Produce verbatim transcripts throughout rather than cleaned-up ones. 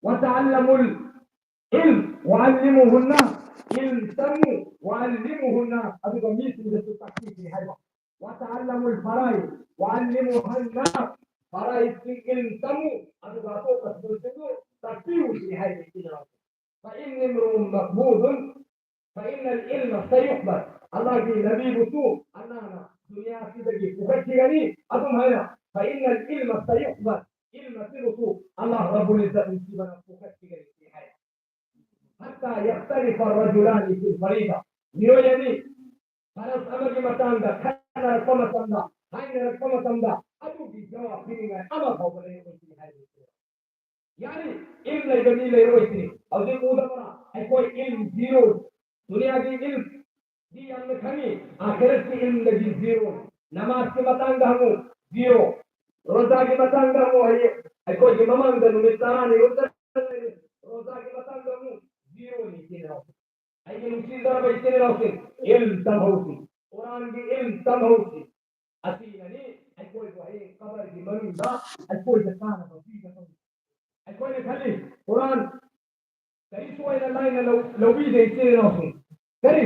وتعلموا العلم وعلموه الناس. Ilm tamu, وعلموه الناس. ꯑꯗꯨꯒ ꯃꯤꯁꯤꯡꯗꯁꯨ ꯇꯥꯛꯄꯤꯒꯦ ꯍꯥꯏꯕ. وتعلموا الفرائض وعلموها الناس. Faraidꯁꯤꯡ ilm tamu, ꯑꯗꯨꯒ ꯑꯇꯣꯞꯄꯁꯤꯡꯗꯁꯨ ꯇꯥꯛꯄꯤꯌꯨ ꯁꯤꯅꯤ ꯍꯥꯏꯔꯤꯕ ꯏꯆꯤꯟ ꯏꯅꯥꯎ. فإني امرؤ مقبوض فإن العلم سيقبض. ꯑꯜꯂꯥꯍꯒꯤ ꯅꯕꯤꯕꯨꯁꯨ ꯑꯜꯂꯥꯍꯅ ꯗꯨꯅꯤꯌꯥꯁꯤꯗꯒꯤ ꯄꯨꯈꯠꯈꯤꯒꯅꯤ꯫ ꯑꯗꯨꯝ ꯍꯥꯏꯅ فإن العلم سيقبض. Ilm ꯑꯁꯤꯕꯨꯁꯨ ꯑꯜꯂꯥꯍ ꯔꯕꯨꯜ ꯏꯖ꯭ꯖꯠ ꯅꯨꯡꯁꯤꯕꯅ ꯄꯨꯈꯠꯈꯤꯒꯅꯤ ꯍꯥꯏ꯫ حتى يختلف الرجلان في الفريضة. ꯃꯤꯑꯣꯏ ꯑꯅꯤ ꯐꯔꯖ ꯑꯃꯒꯤ ꯃꯇꯥꯡꯗ ꯈꯟꯅꯔꯛꯄ ꯃꯇꯝꯗ, ꯍꯥꯏꯅꯔꯛꯄ ꯃꯇꯝꯗ ꯑꯗꯨꯒꯤ ꯖꯋꯥꯕ ꯄꯤꯅꯤꯡꯉꯥꯏ ꯑꯃ ꯐꯥꯎꯕ ꯂꯩꯔꯣꯏ ꯍꯥꯏꯔꯤ꯫ ꯌꯥꯅꯤ, ilm ꯂꯩꯕ ꯃꯤ ꯂꯩꯔꯣꯏ ꯁꯤꯅꯤ꯫ ꯍꯧꯖꯤꯛ ꯎꯗꯕ꯭ꯔꯥ? ꯑꯩꯈꯣꯏ ilm zero, ꯗꯨꯅꯤꯌꯥꯒꯤ ilmꯗꯤ ꯌꯥꯝꯅ ꯈꯪꯉꯤ, ꯑꯥꯈꯤꯔꯠꯀꯤ ilmꯗꯗꯤ zero꯫ ꯅꯃꯥꯖꯀꯤ ꯃꯇꯥꯡꯗ ꯍꯪꯉꯨ, zero꯫ ꯔꯣꯖꯥꯒꯤ ꯃꯇꯥꯡꯗ ꯍꯪꯉꯨ, ꯍꯌꯦꯡ ꯑꯩꯈꯣꯏꯒꯤ ꯃꯃꯥꯡꯗ ꯅꯨꯃꯤꯠ ꯇꯔꯥꯅꯤ ꯔꯣꯖꯥ ꯂꯩꯔꯦ, ꯔꯣꯖꯥꯒꯤ ꯃꯇꯥꯡꯗ ꯍꯪꯉꯨ, zeroꯅꯤ ꯏꯆꯤꯟ ꯏꯅꯥꯎ꯫ ꯑꯩꯒꯤ ꯅꯨꯡꯁꯤꯖꯔꯕ ꯏꯆꯤꯟ ꯏꯅꯥꯎꯁꯤꯡ, ilm ꯇꯝꯍꯧꯁꯤ, ꯀꯨꯔꯥꯟꯒꯤ ilm ꯇꯝꯍꯧꯁꯤ꯫ ꯑꯁꯤꯅꯅꯤ ꯑꯩꯈꯣꯏꯕꯨ ꯍꯌꯦꯡ ꯀꯕꯔꯒꯤ ꯃꯅꯨꯡꯗ ꯑꯩꯈꯣꯏꯗ ꯀꯥꯟꯅꯕ ꯄꯤꯒꯗꯧꯔꯤꯕ꯫ ꯑꯩꯈꯣꯏꯅ ꯈꯜꯂꯤ, ꯀꯨꯔꯥꯟ ꯀꯔꯤꯁꯨ ꯑꯣꯏꯅ ꯂꯥꯏꯅ ꯂꯧ-, ꯂꯧꯕꯤꯗꯦ ꯏꯆꯤꯟ ꯏꯅꯥꯎꯁꯤꯡ꯫ ꯀꯔꯤ?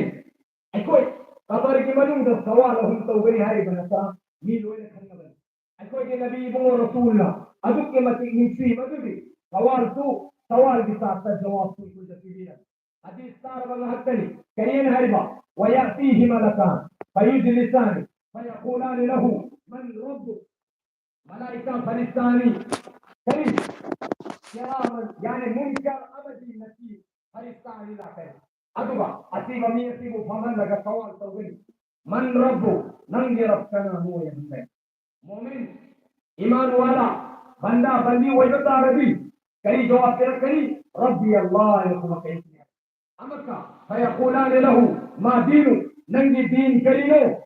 ꯑꯩꯈꯣꯏ ꯀꯕꯔꯒꯤ ꯃꯅꯨꯡꯗ ꯁꯋꯥꯜ ꯑꯍꯨꯝ ꯇꯧꯒꯅꯤ ꯍꯥꯏꯔꯤꯕ ꯅꯠꯇ꯭ꯔꯥ? ꯃꯤ ꯂꯣꯏꯅ ꯈꯪꯅꯕꯅꯤ꯫ ꯑꯩꯈꯣꯏꯒꯤ ꯅꯕꯤ ꯏꯕꯨꯡꯉꯣ ꯔꯁꯨꯜꯅ ꯑꯗꯨꯛꯀꯤ ꯃꯇꯤꯛ ꯅꯨꯡꯁꯤ ꯃꯗꯨꯗꯤ ꯁꯋꯥꯜꯁꯨ, ꯁꯋꯥꯜꯒꯤ ꯆꯥꯛꯇ ꯖꯋꯥꯕꯁꯨ ꯑꯩꯈꯣꯏꯗ ꯄꯤꯕꯤꯔꯝꯃꯤ꯫ ꯍꯗꯤꯁ ꯇꯥꯔꯕ ꯉꯥꯏꯍꯥꯛꯇꯅꯤ꯫ ꯀꯔꯤꯅ ꯍꯥꯏꯔꯤꯕ? ويأتيه ملكان فيجلسان فيقولان له من ربك؟ ꯃꯂꯥꯏꯀꯥ ꯐꯔꯤꯁꯇꯥꯅꯤ꯫ ꯀꯔꯤ? ꯀꯤꯌꯥꯃꯠ, ꯌꯥꯅꯤ ꯃꯨꯟꯀꯔ ꯑꯃꯗꯤ ꯅꯀꯤꯔ ꯐꯔꯤꯁꯇꯥꯅꯤ ꯂꯥꯛꯀꯅꯤ꯫ ꯑꯗꯨꯒ ꯑꯁꯤꯕ ꯃꯤ ꯑꯁꯤꯕꯨ ꯐꯝꯍꯜꯂꯒ ꯁꯋꯥꯜ ꯇꯧꯒꯅꯤ꯫ من ربك؟ ꯅꯪꯒꯤ ꯔꯕ ꯀꯅꯥꯅꯣ ꯍꯥꯏꯅ ꯍꯪꯒꯅꯤ꯫ ꯃꯣꯃꯤꯟ, ꯏꯃꯥꯟ ꯋꯥꯂꯥ, ꯕꯟꯗꯥ ꯕꯟꯗꯤ ꯑꯣꯏꯕ ꯇꯥꯔꯗꯤ ꯀꯔꯤ ꯖꯋꯥꯕ ꯄꯤꯔꯛꯀꯅꯤ? ربي الله ꯍꯥꯏꯅ ꯈꯨꯝꯃꯛꯀꯅꯤ꯫ ꯑꯃꯨꯛꯀ, فيقولان له ما دينك؟ ꯅꯪꯒꯤ ꯗꯤꯟ ꯀꯔꯤꯅꯣ?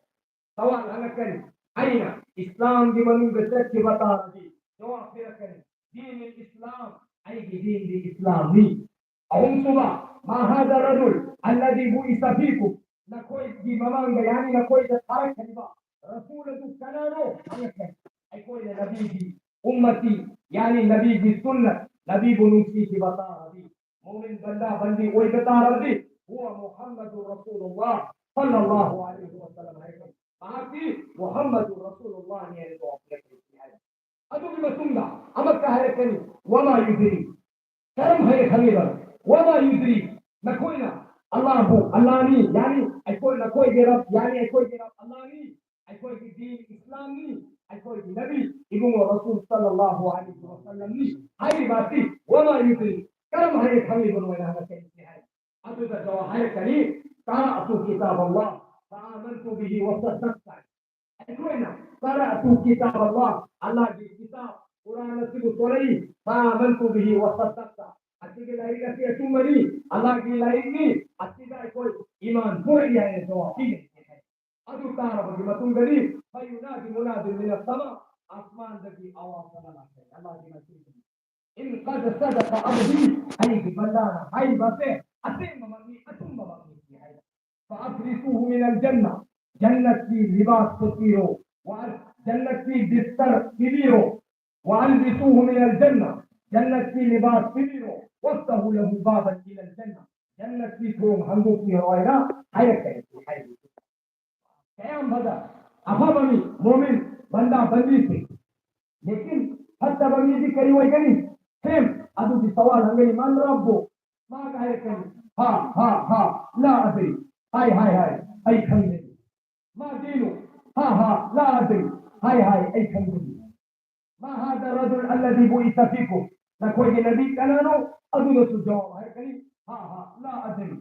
ꯁꯋꯥꯜ ꯍꯪꯉꯛꯀꯅꯤ꯫ ꯑꯩꯅ ꯏꯁꯂꯥꯝꯒꯤ ꯃꯅꯨꯡꯗ ꯆꯠꯈꯤꯕ ꯇꯥꯔꯗꯤ ꯖꯋꯥꯕ ꯄꯤꯔꯛꯀꯅꯤ, ديني الإسلام, ꯑꯩꯒꯤ ꯗꯤꯟꯗꯤ ꯏꯁꯂꯥꯝꯅꯤ꯫ ꯑꯍꯨꯝꯁꯨꯕ, ما هذا الرجل الذي بعث فيكم؟ ꯅꯈꯣꯏꯒꯤ ꯃꯃꯥꯡꯗ, ꯌꯥꯅꯤ ꯅꯈꯣꯏꯗ ꯊꯥꯔꯛꯈꯤꯕ ꯔꯁꯨꯜ ꯑꯗꯨ ꯀꯅꯥꯅꯣ? ꯍꯪꯉꯛꯀꯅꯤ꯫ ꯑꯩꯈꯣꯏꯅ ꯅꯕꯤꯒꯤ ꯎꯝꯃꯇꯤ, ꯌꯥꯅꯤ ꯅꯕꯤꯒꯤ ꯁꯨꯟꯅꯠ, ꯅꯕꯤꯕꯨ ꯅꯨꯡꯁꯤꯈꯤꯕ ꯇꯥꯔꯗꯤ, ꯃꯨꯃꯤꯟ ꯕꯟꯗꯥ ꯕꯟꯗꯤ ꯑꯣꯏꯕ ꯇꯥꯔꯗꯤ, هو محمد رسول الله صلى الله عليه وسلم ꯍꯥꯏꯔꯒ ꯃꯍꯥꯛꯇꯤ ꯃꯨꯍꯝꯃꯗꯨ ꯔꯁꯨꯂꯨꯜꯂꯥꯍꯅꯤ ꯍꯥꯏꯅ ꯖꯋꯥꯕ ꯄꯤꯔꯛꯀꯅꯤ ꯍꯥꯏ꯫ ꯑꯗꯨꯒꯤ ꯃꯇꯨꯡꯗ ꯑꯃꯠꯇ ꯍꯥꯏꯔꯛꯀꯅꯤ, وما يدريك, ꯀꯔꯝ ꯍꯥꯏꯅ ꯈꯪꯂꯤꯕ? وما يدريك, ꯅꯈꯣꯏꯅ ꯑꯜꯂꯥꯍꯕꯨ ꯑꯜꯂꯥꯍꯅꯤ, ꯌꯥꯅꯤ ꯑꯩꯈꯣꯏ, ꯅꯈꯣꯏꯒꯤ ꯔꯕ, ꯌꯥꯅꯤ ꯑꯩꯈꯣꯏꯒꯤ ꯔꯕ ꯑꯜꯂꯥꯍꯅꯤ, ꯑꯩꯈꯣꯏꯒꯤ ꯗꯤꯟ ꯏꯁꯂꯥꯝꯅꯤ, ꯑꯩꯈꯣꯏꯒꯤ ꯅꯕꯤ ꯏꯕꯨꯡꯉꯣ ꯔꯁꯨꯜ ꯁꯜꯂꯜꯂꯥꯍꯨ ꯑꯂꯩꯍꯤ ꯋꯁꯜꯂꯝꯅꯤ ꯍꯥꯏꯔꯤꯕ ꯑꯁꯤ وما يدريك, ꯀꯔꯝ ꯍꯥꯏꯅ ꯈꯪꯂꯤꯕꯅꯣ ꯍꯥꯏꯅ ꯍꯪꯉꯛꯀꯅꯤ ꯍꯥꯏ꯫ ꯑꯗꯨꯗ ꯖꯋꯥꯕ ꯍꯥꯏꯔꯛꯀꯅꯤ, قرأت كتاب الله فآمنت به وصدقت. ꯑꯩꯈꯣꯏꯅ قرأت كتاب الله, ꯑꯜꯂꯥꯍꯒꯤ ꯀꯤꯇꯥꯕ ꯀꯨꯔꯥꯟ ꯑꯁꯤꯕꯨ ꯇꯣꯔꯛꯏ, فآمنت به وصدقت. ꯑꯁꯤꯒꯤ ꯂꯥꯏꯔꯤꯛ ꯑꯁꯤ ꯑꯆꯨꯝꯕꯅꯤ, ꯑꯜꯂꯥꯍꯒꯤ ꯂꯥꯏꯔꯤꯛꯅꯤ, ꯑꯁꯤꯗ ꯑꯩꯈꯣꯏ ꯏꯃꯥꯟ ꯄꯨꯔꯛꯏ ꯍꯥꯏꯅ ꯖꯋꯥꯕ ꯄꯤꯒꯅꯤ ꯍꯥꯏ꯫ ꯑꯗꯨ ꯇꯥꯔꯕꯒꯤ ꯃꯇꯨꯡꯗꯗꯤ فينادي مناد من السماء, ꯑꯁꯃꯥꯟꯗꯒꯤ ꯑꯋꯥꯖ ꯑꯃ ꯂꯥꯛꯀꯅꯤ, ꯑꯜꯂꯥꯍꯒꯤ ꯃꯥꯏꯀꯩꯗꯒꯤ, إن قد صدق عبدي, ꯑꯩꯒꯤ ꯕꯟꯗꯥꯅ ꯍꯥꯏꯔꯤꯕ ꯑꯁꯦ ꯑꯁꯦꯡꯕꯃꯛꯅꯤ, ꯑꯆꯨꯝꯕꯃꯛꯅꯤ ꯍꯥꯏꯅ. فأفرشوه من الجنة, ꯖꯟꯅꯠꯀꯤ ꯂꯤꯕꯥꯁ ꯄꯨꯊꯤꯔꯣ, ꯖꯟꯅꯠꯀꯤ ꯕꯤꯁꯇꯔ ꯄꯤꯕꯤꯔꯣ, وألبسوه من الجنة, ꯖꯟꯅꯠꯀꯤ ꯂꯤꯕꯥꯁ ꯄꯤꯕꯤꯔꯣ, وافتحوا له بابا إلى الجنة, ꯖꯟꯅꯠꯀꯤ ꯊꯣꯡ ꯍꯥꯡꯗꯣꯛꯄꯤꯔꯣ ꯍꯥꯏꯅ ꯍꯥꯏꯔꯛꯀꯅꯤ ꯍꯥꯏꯔꯤ꯫ ꯀꯌꯥꯝ ꯐꯖ, ꯑꯐꯕ ꯃꯤ, ꯃꯣꯃꯤꯟ, ꯕꯟꯗꯥ, ꯕꯟꯗꯤꯁꯤꯡ꯫ ꯂꯦꯀꯤꯟ ꯐꯠꯇꯕ ꯃꯤꯗꯤ ꯀꯔꯤ ꯑꯣꯏꯒꯅꯤ? ꯁꯦꯝ ꯑꯗꯨꯒꯤ ꯁꯋꯥꯜ ꯍꯪꯒꯅꯤ, ꯃꯥꯟ ꯔꯕꯨ? ꯃꯥꯒ ꯍꯥꯏꯔꯛꯀꯅꯤ, ꯍꯥ ꯍꯥ ꯍꯥ, ꯂꯥ ꯑꯗ꯭ꯔꯤ, ꯍꯥꯏ ꯍꯥꯏ ꯍꯥꯏ, ꯑꯩ ꯈꯪꯗꯦ꯫ ꯃꯥ ꯗꯤꯅꯨ, ꯍꯥ ꯍꯥ, ꯂꯥ ꯑꯗ꯭ꯔꯤ, ꯍꯥꯏ ꯍꯥꯏ, ꯑꯩ ꯈꯪꯗꯦ꯫ ما هذا الرجل الذي بعث فيكم, ꯅꯈꯣꯏꯒꯤ ꯅꯕꯤ ꯀꯅꯥꯅꯣ? ꯑꯗꯨꯅꯁꯨ ꯖꯋꯥꯕ ꯍꯥꯏꯔꯛꯀꯅꯤ, ꯍꯥ ꯍꯥ, لا أدري.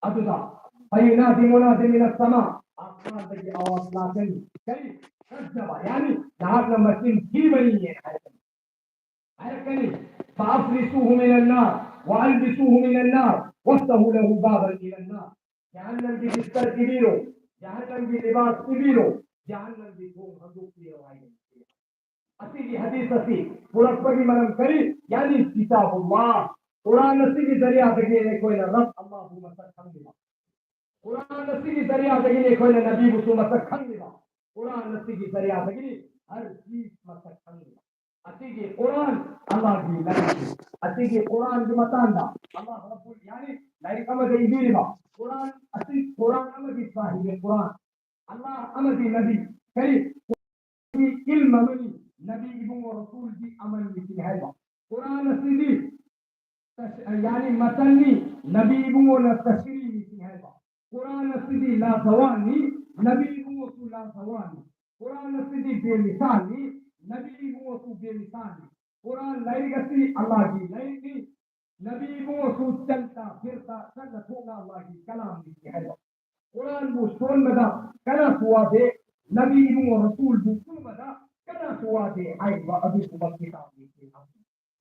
ꯑꯗꯨꯗ فينادي مناد من السماء, ꯑꯁꯃꯥꯟꯗꯒꯤ ꯑꯋꯥꯖ ꯂꯥꯛꯀꯅꯤ, ꯀꯔꯤ? كذب, ꯌꯥꯅꯤ ꯅꯍꯥꯛꯅ ꯃꯆꯤꯟ ꯊꯤꯕꯅꯤ ꯍꯥꯏꯔꯛꯀꯅꯤ. ꯍꯥꯏꯔꯛꯀꯅꯤ, فأفرشوه من النار وألبسوه من النار وافتحوا له بابا إلى النار. ꯖꯍꯟꯅꯝꯒꯤ ꯕꯤꯁꯇꯔ ꯄꯤꯕꯤꯔꯣ, ꯖꯍꯟꯅꯝꯒꯤ ꯂꯤꯕꯥꯁ ꯄꯤꯕꯤꯔꯣ, ꯖꯍꯟꯅꯝꯒꯤ ꯊꯣꯡ ꯍꯥꯡꯗꯣꯛꯄꯤꯔꯣ ꯍꯥꯏꯒꯅꯤ. ꯑꯁꯤꯒꯤ ꯍꯗꯤꯁ ꯑꯁꯤ ꯄꯨꯔꯛꯄꯒꯤ ꯃꯔꯝ ꯀꯔꯤ? ꯌꯥꯅꯤ ꯀꯤꯇꯥꯕꯨꯜꯂꯥꯍ, ꯀꯨꯔꯥꯟ ꯑꯁꯤꯒꯤ ꯖꯔꯤꯌꯥꯗꯒꯤ ꯑꯩꯈꯣꯏꯅ ꯔꯕ ꯑꯜꯂꯥꯍꯕꯨ ꯃꯁꯛ ꯈꯪꯂꯤꯕ, ꯀꯨꯔꯥꯟ ꯑꯁꯤꯒꯤ ꯖꯔꯤꯌꯥꯗꯒꯤꯅꯤ ꯑꯩꯈꯣꯏꯅ ꯅꯕꯤꯕꯨꯁꯨ ꯃꯁꯛ ꯈꯪꯂꯤꯕ, ꯀꯨꯔꯥꯟ ꯑꯁꯤꯒꯤ ꯖꯔꯤꯌꯥꯗꯒꯤꯅꯤ ꯍꯔ ꯆꯤꯖ ꯃꯁꯛ ꯈꯪꯂꯤꯕ. ꯑꯁꯤꯒꯤ ꯀꯨꯔꯥꯟ, ꯑꯜꯂꯥꯍꯒꯤ ꯂꯥꯏꯔꯤꯛꯁꯤ, ꯑꯁꯤꯒꯤ ꯀꯨꯔꯥꯟꯒꯤ ꯃꯇꯥꯡꯗ ꯑꯜꯂꯥꯍ ꯔꯕꯨꯜ, ꯌꯥꯅꯤ, ꯂꯥꯏꯔꯤꯛ ꯑꯃꯗ ꯏꯕꯤꯔꯤꯕ ꯀꯨꯔꯥꯟ ꯑꯁꯤ, ꯀꯨꯔꯥꯟ ꯑꯃꯗꯤ ꯁꯥꯍꯤꯕ ꯀꯨꯔꯥꯟ, ꯑꯜꯂꯥꯍ ꯑꯃꯗꯤ ꯅꯕꯤ, ꯀꯔꯤ, ꯏꯜꯝ ꯑꯃꯅꯤ, ꯅꯕꯤ ꯏꯕꯨꯡꯉꯣ ꯔꯁꯨꯜꯗꯤ ꯑꯃꯅꯤ ꯁꯤꯅꯤ ꯍꯥꯏꯕ꯫ ꯀꯨꯔꯥꯟ ꯑꯁꯤꯗꯤ ꯇꯁ-, ꯌꯥꯅꯤ, ꯃꯇꯟꯅꯤ, ꯅꯕꯤ ꯏꯕꯨꯡꯉꯣꯅ ꯇꯁꯔꯤꯅꯤ ꯁꯤꯅꯤ ꯍꯥꯏꯕ꯫ ꯀꯨꯔꯥꯟ ꯑꯁꯤꯗꯤ ꯂꯥꯖꯋꯥꯟꯅꯤ, ꯅꯕꯤ ꯏꯕꯨꯡꯉꯣꯁꯨ ꯂꯥꯖꯋꯥꯟꯅꯤ꯫ ꯀꯨꯔꯥꯟ ꯑꯁꯤꯗꯤ ꯕꯦꯃꯤꯁꯥꯜꯅꯤ, ꯅꯕꯤ ꯏꯕꯨꯡꯉꯣꯁꯨ ꯕꯦꯃꯤꯁꯥꯜꯅꯤ꯫ ꯀꯨꯔꯥꯟ ꯂꯥꯏꯔꯤꯛ ꯑꯁꯤ ꯑꯜꯂꯥꯍꯒꯤ ꯂꯥꯏꯔꯤꯛꯅꯤ, ꯅꯕꯤ ꯏꯕꯨꯡꯉꯣꯁꯨ ꯆꯠꯇ ꯐꯤꯔꯇ ꯆꯠꯅ ꯊꯣꯛꯅ ꯑꯜꯂꯥꯍꯒꯤ ꯀꯂꯥꯝꯅꯤ ꯁꯤꯅꯤ ꯍꯥꯏꯕ꯫ ꯀꯨꯔꯥꯟꯕꯨ ꯁꯣꯟꯕꯗ ꯀꯅꯥꯁꯨ ꯋꯥꯗꯦ, ꯅꯕꯤ ꯏꯕꯨꯡꯉꯣ ꯔꯁꯨꯜꯕꯨ ꯐꯨꯕꯗ ꯀꯅꯥꯁꯨ ꯋꯥꯗꯦ ꯍꯥꯏꯔꯤꯕ ꯑꯗꯨꯒꯨꯝꯕ ꯀꯤꯇꯥꯕꯅꯤ꯫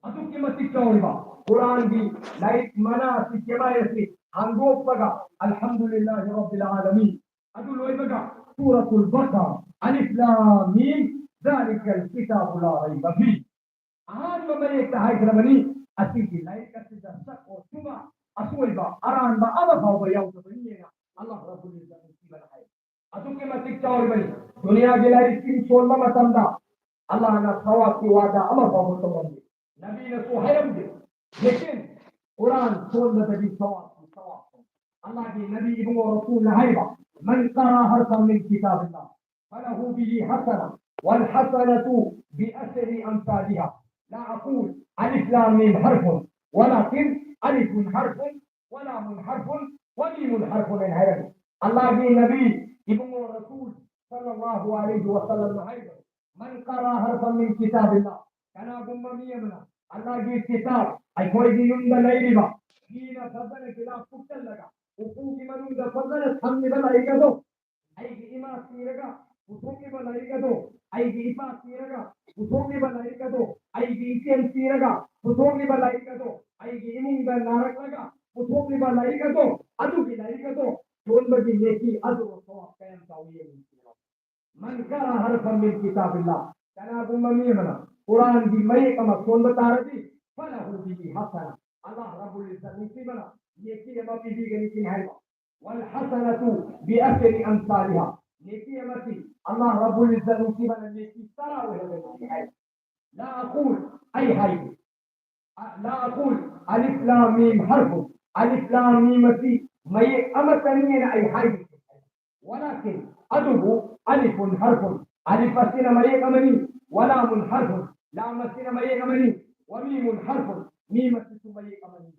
ꯑꯗꯨꯛꯀꯤ ꯃꯇꯤꯛ ꯆꯥꯎꯔꯤꯕ ꯀꯨꯔꯥꯟꯒꯤ ꯂꯥꯏꯔꯤꯛ ꯃꯅꯥ ꯑꯁꯤ, ꯆꯦꯃꯥꯏ ꯑꯁꯤ ꯍꯥꯡꯗꯣꯛꯄꯒ, ꯑꯜꯍꯝꯗꯨꯂꯤꯜꯂꯥꯍꯤ ꯔꯕꯤꯜ ꯑꯥꯂꯃꯤꯟ ꯑꯗꯨ ꯂꯣꯏꯕꯒ, ꯁꯨꯔꯥꯇꯨꯜ ꯕꯀꯔꯥ, ꯑꯂꯤꯐ ꯂꯥꯝ ꯃꯤꯝ, ذلك الكتاب لا ريب فيه꯫ ꯑꯍꯥꯟꯕ ꯃꯌꯦꯛꯇ ꯍꯥꯏꯈ꯭ꯔꯕꯅꯤ, ꯑꯁꯤꯒꯤ ꯂꯥꯏꯔꯤꯛ ꯑꯁꯤꯗ ꯁꯛ ꯑꯣ ꯊꯨꯕ, ꯑꯁꯣꯏꯕ, ꯑꯔꯥꯟꯕ ꯑꯃ ꯐꯥꯎꯕ ꯌꯥꯎꯗꯕꯅꯤꯅ ꯑꯜꯂꯥꯍ ꯔꯕꯨꯜ ꯏꯖ꯭ꯖꯠ ꯅꯨꯡꯁꯤꯕꯅ ꯍꯥꯏ꯫ ꯑꯗꯨꯛꯀꯤ ꯃꯇꯤꯛ ꯆꯥꯎꯔꯤꯕꯅꯤ꯫ ꯗꯨꯅꯤꯌꯥꯒꯤ ꯂꯥꯏꯔꯤꯛꯁꯤꯡ ꯁꯣꯟꯕ ꯃꯇꯝꯗ ꯑꯜꯂꯥꯍꯅ ꯁꯋꯥꯕꯀꯤ ꯋꯥꯗ ꯑꯃ ꯐꯥꯎꯕ ꯇꯧꯔꯝꯗꯦ, ꯅꯕꯤꯅꯁꯨ ꯍꯥꯏꯔꯝꯗꯦ꯫ ꯂꯦꯀꯤꯟ ꯀꯨꯔꯥꯟ ꯁꯣꯟꯕꯗꯗꯤ ꯁꯋꯥꯕꯀꯤ ꯁꯋꯥꯕ꯫ ꯑꯜꯂꯥꯍꯒꯤ ꯅꯕꯤ ꯏꯕꯨꯡꯉꯣ ꯔꯁꯨꯜꯅ ꯍꯥꯏꯕ, من قرأ حرفا من كتاب الله فله به حسنة والحسنة بعشر أمثالها، لا أقول ألف لام ميم حرف، ولكن ألف حرف ولام حرف وميم حرف ꯍꯥꯏꯅ ꯍꯥꯏꯔꯝꯃꯤ꯫ ꯑꯜꯂꯥꯍꯒꯤ ꯅꯕꯤ ꯏꯕꯨꯡꯉꯣ ꯔꯁꯨꯜ ꯁꯜꯂꯜꯂꯥꯍꯨ ꯑꯂꯩꯍꯤ ꯋꯁꯜꯂꯝꯅ ꯍꯥꯏꯕ, من قرأ حرفا من كتاب الله، ꯀꯅꯥꯒꯨꯝꯕ ꯃꯤ ꯑꯃꯅ ꯑꯜꯂꯥꯍꯒꯤ ꯀꯤꯇꯥꯕ, ꯑꯩꯈꯣꯏꯒꯤ ꯌꯨꯝꯗ ꯂꯩꯔꯤꯕ, ꯐꯤꯅ ꯐꯖꯅ ꯒꯤꯂꯥꯐ ꯀꯨꯞꯁꯜꯂꯒ ꯎꯄꯨꯒꯤ ꯃꯅꯨꯡꯗ ꯐꯖꯅ ꯊꯝꯂꯤꯕ ꯂꯥꯏꯔꯤꯛ ꯑꯗꯣ, ꯑꯩꯒꯤ ꯏꯃꯥ ꯁꯤꯔꯒ ꯄꯨꯊꯣꯛꯂꯤꯕ ꯂꯥꯏꯔꯤꯛ ꯑꯗꯣ, ꯑꯩꯒꯤ ꯏꯄꯥ ꯁꯤꯔꯒ ꯄꯨꯊꯣꯛꯂꯤꯕ ꯂꯥꯏꯔꯤꯛ ꯑꯗꯣ, ꯑꯩꯒꯤ ꯏꯆꯦꯜ ꯁꯤꯔꯒ ꯄꯨꯊꯣꯛꯂꯤꯕ ꯂꯥꯏꯔꯤꯛ ꯑꯗꯣ, ꯑꯩꯒꯤ ꯏꯃꯨꯡꯗ ꯅꯥꯔꯛꯂꯒ ꯄꯨꯊꯣꯛꯂꯤꯕ ꯂꯥꯏꯔꯤꯛ ꯑꯗꯣ, ꯑꯗꯨꯒꯤ ꯂꯥꯏꯔꯤꯛ ꯑꯗꯣ ꯁꯣꯟꯕꯒꯤ ꯅꯦꯀꯤ ꯑꯗꯨ ꯁꯋꯥꯕ ꯀꯌꯥꯝ ꯆꯥꯎꯏ ꯌꯦꯡꯉꯨ꯫ من قرأ حرفا من كتاب الله، ꯀꯅꯥꯒꯨꯝꯕ ꯃꯤ ꯑꯃꯅ ꯀꯨꯔꯥꯟꯒꯤ ꯃꯌꯦꯛ ꯑꯃ ꯁꯣꯟꯕ ꯇꯥꯔꯗꯤ, فله به حسنة، ꯑꯜꯂꯥꯍ ꯔꯕꯨꯜ ꯏꯖ꯭ꯖꯠ ꯅꯨꯡꯁꯤꯕꯅ ꯅꯦꯀꯤ ꯑꯃ ꯄꯤꯕꯤꯒꯅꯤ ꯁꯤꯅꯤ ꯍꯥꯏꯕ꯫ والحسنة بعشر أمثالها، ꯅꯦꯀꯤ ꯑꯃꯗꯤ ꯑꯜꯂꯥꯍ ꯔꯕꯨꯜ ꯏꯖ꯭ꯖꯠ ꯅꯨꯡꯁꯤꯕꯅ ꯅꯦꯀꯤ ꯇꯔꯥ ꯑꯣꯏꯍꯜꯂꯒꯅꯤ ꯍꯥꯏ꯫ لا أقول، ꯑꯩ ꯍꯥꯏꯗꯦ. لا أقول ألف لام ميم حرف. ꯑꯂꯤꯐ ꯂꯥꯝ ꯃꯤꯝ ꯑꯁꯤ ꯃꯌꯦꯛ ꯑꯃꯠꯇꯅꯤ ꯍꯥꯏꯅ ꯑꯩ ꯍꯥꯏꯗꯦ. ولكن, ꯑꯗꯨꯕꯨ, ألف حرف, ꯑꯂꯤꯐ ꯑꯁꯤꯅ ꯃꯌꯦꯛ ꯑꯃꯅꯤ. ولام حرف, ꯂꯥꯝ ꯑꯁꯤꯅ ꯃꯌꯦꯛ ꯑꯃꯅꯤ. وميم حرف, ꯃꯤꯝ ꯑꯁꯤꯁꯨ ꯃꯌꯦꯛ ꯑꯃꯅꯤ.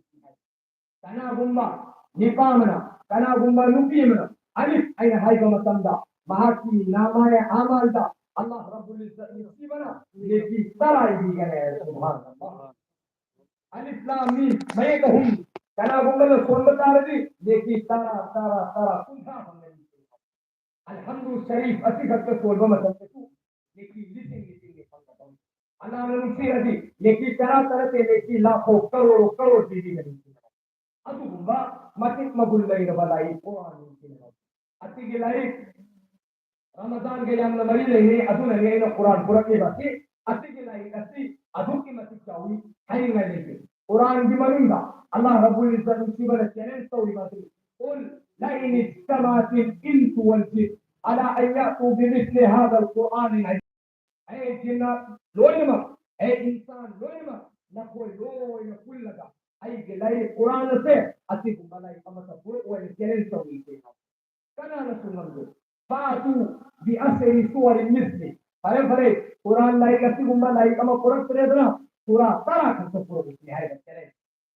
ꯀꯅꯥꯒꯨꯝꯕ ꯅꯤꯄꯥ ꯑꯃꯅ, ꯀꯅꯥꯒꯨꯝꯕ ꯅꯨꯄꯤ ꯑꯃꯅ ꯑꯂꯤꯐ ꯑꯩꯅ ꯍꯥꯏꯕ ꯃꯇꯝꯗ, ꯃꯍꯥꯛꯀꯤ ꯅꯥꯃꯥꯌꯦ ꯑꯃꯥꯜꯗ ꯑꯜꯂꯥꯍ ꯔꯕꯨꯜ ꯏꯖ꯭ꯖꯠ ꯅꯨꯡꯁꯤꯕꯅ ꯅꯦꯀꯤ ꯇꯔꯥ ꯏꯕꯤꯒꯅꯤ꯫ ꯁꯨꯕꯍꯥꯅꯜꯂꯥꯍ꯫ ꯑꯂꯤꯐ ꯂꯥꯝ ꯃꯤꯝ ꯃꯌꯦꯛ ꯑꯍꯨꯝ ꯀꯅꯥꯒꯨꯝꯕꯅ ꯁꯣꯟꯕ ꯇꯥꯔꯗꯤ ꯅꯦꯀꯤ ꯇꯔꯥ, ꯇꯔꯥ, ꯇꯔꯥ, ꯀꯨꯟꯊ꯭ꯔꯥ ꯐꯪꯒꯅꯤ꯫ ꯑꯜꯍꯝꯗꯨ ꯁꯔꯤꯐ ꯑꯁꯤꯈꯛꯇ ꯁꯣꯟꯕ ꯃꯇꯝꯗꯁꯨ ꯅꯦꯀꯤ ꯂꯤꯁꯤꯡ ꯂꯤꯁꯤꯡꯅꯤ ꯐꯪꯒꯗꯧꯔꯤ꯫ ꯑꯜꯂꯥꯍꯅ ꯅꯨꯡꯁꯤꯔꯗꯤ ꯅꯦꯀꯤ ꯇꯔꯥ ꯇꯔꯥ ꯅꯠꯇꯦ, ꯅꯦꯀꯤ ꯂꯥꯈꯣ, ꯀꯔꯣꯔꯣ, ꯀꯔꯣꯔ ꯄꯤꯕꯤꯒꯅꯤ꯫ ꯑꯗꯨꯒꯨꯝꯕ ꯃꯇꯤꯛ ꯃꯒꯨꯟ ꯂꯩꯔꯕ ꯂꯥꯏꯔꯤꯛ ꯀꯨꯔꯥꯟ ꯅꯤꯡꯊꯤꯅ ꯂꯧ꯫ ꯑꯁꯤꯒꯤ ꯂꯥꯏꯔꯤꯛ ꯔꯃꯖꯥꯟꯒ ꯌꯥꯝꯅ ꯃꯔꯤ ꯂꯩꯅꯩ, ꯑꯗꯨꯅꯅꯤ ꯑꯩꯅ ꯀꯨꯔꯥꯟ ꯄꯨꯔꯛꯂꯤꯕ ꯑꯁꯤ꯫ ꯑꯁꯤꯒꯤ ꯂꯥꯏꯔꯤꯛ ꯑꯁꯤ ꯑꯗꯨꯛꯀꯤ ꯃꯇꯤꯛ ꯆꯥꯎꯏ, ꯍꯥꯏꯅꯤꯡꯉꯥꯏ ꯂꯩꯇꯦ꯫ ꯀꯨꯔꯥꯟꯒꯤ ꯃꯅꯨꯡꯗ ꯑꯜꯂꯥꯍ ꯔꯕꯨꯜ ꯏꯖ꯭ꯖꯠ ꯅꯨꯡꯁꯤꯕꯅ ꯆꯦꯂꯦꯟꯖ ꯇꯧꯔꯤꯕ ꯑꯁꯤ, قل لئن اجتمعت الإنس والجن على أن يأتوا بمثل هذا القرآن، ꯍꯥꯏ꯫ ꯑꯦ ꯖꯤꯟꯅꯥꯠ ꯂꯣꯏꯅꯃꯛ, ꯑꯦ ꯏꯟꯁꯥꯟ ꯂꯣꯏꯅꯃꯛ, ꯅꯈꯣꯏ ꯂꯣꯏꯅ ꯄꯨꯜꯂꯒ ꯑꯩꯒꯤ ꯂꯥꯏꯔꯤꯛ ꯀꯨꯔꯥꯟ ꯑꯁꯦ ꯑꯁꯤꯒꯨꯝꯕ ꯂꯥꯏꯔꯤꯛ ꯑꯃꯠꯇ ꯄꯨꯔꯛꯑꯣ ꯍꯥꯏꯅ ꯆꯦꯂꯦꯟꯖ ꯇꯧꯔꯤꯁꯦ꯫ ꯀꯅꯥꯅꯁꯨ ꯉꯝꯗꯦ꯫ فأتوا بعشر سور مثله. ꯐꯔꯦ, ꯐꯔꯦ, ꯀꯨꯔꯥꯟ ꯂꯥꯏꯔꯤꯛ ꯑꯁꯤꯒꯨꯝꯕ ꯂꯥꯏꯔꯤꯛ ꯑꯃ ꯄꯨꯔꯛꯇ꯭ꯔꯦꯗꯅ, ꯁꯨꯔꯥ ꯇꯔꯥ ꯈꯛꯇ ꯄꯨꯔꯛꯎꯁꯤ ꯍꯥꯏꯕ ꯆꯦꯂꯦꯟꯖ꯫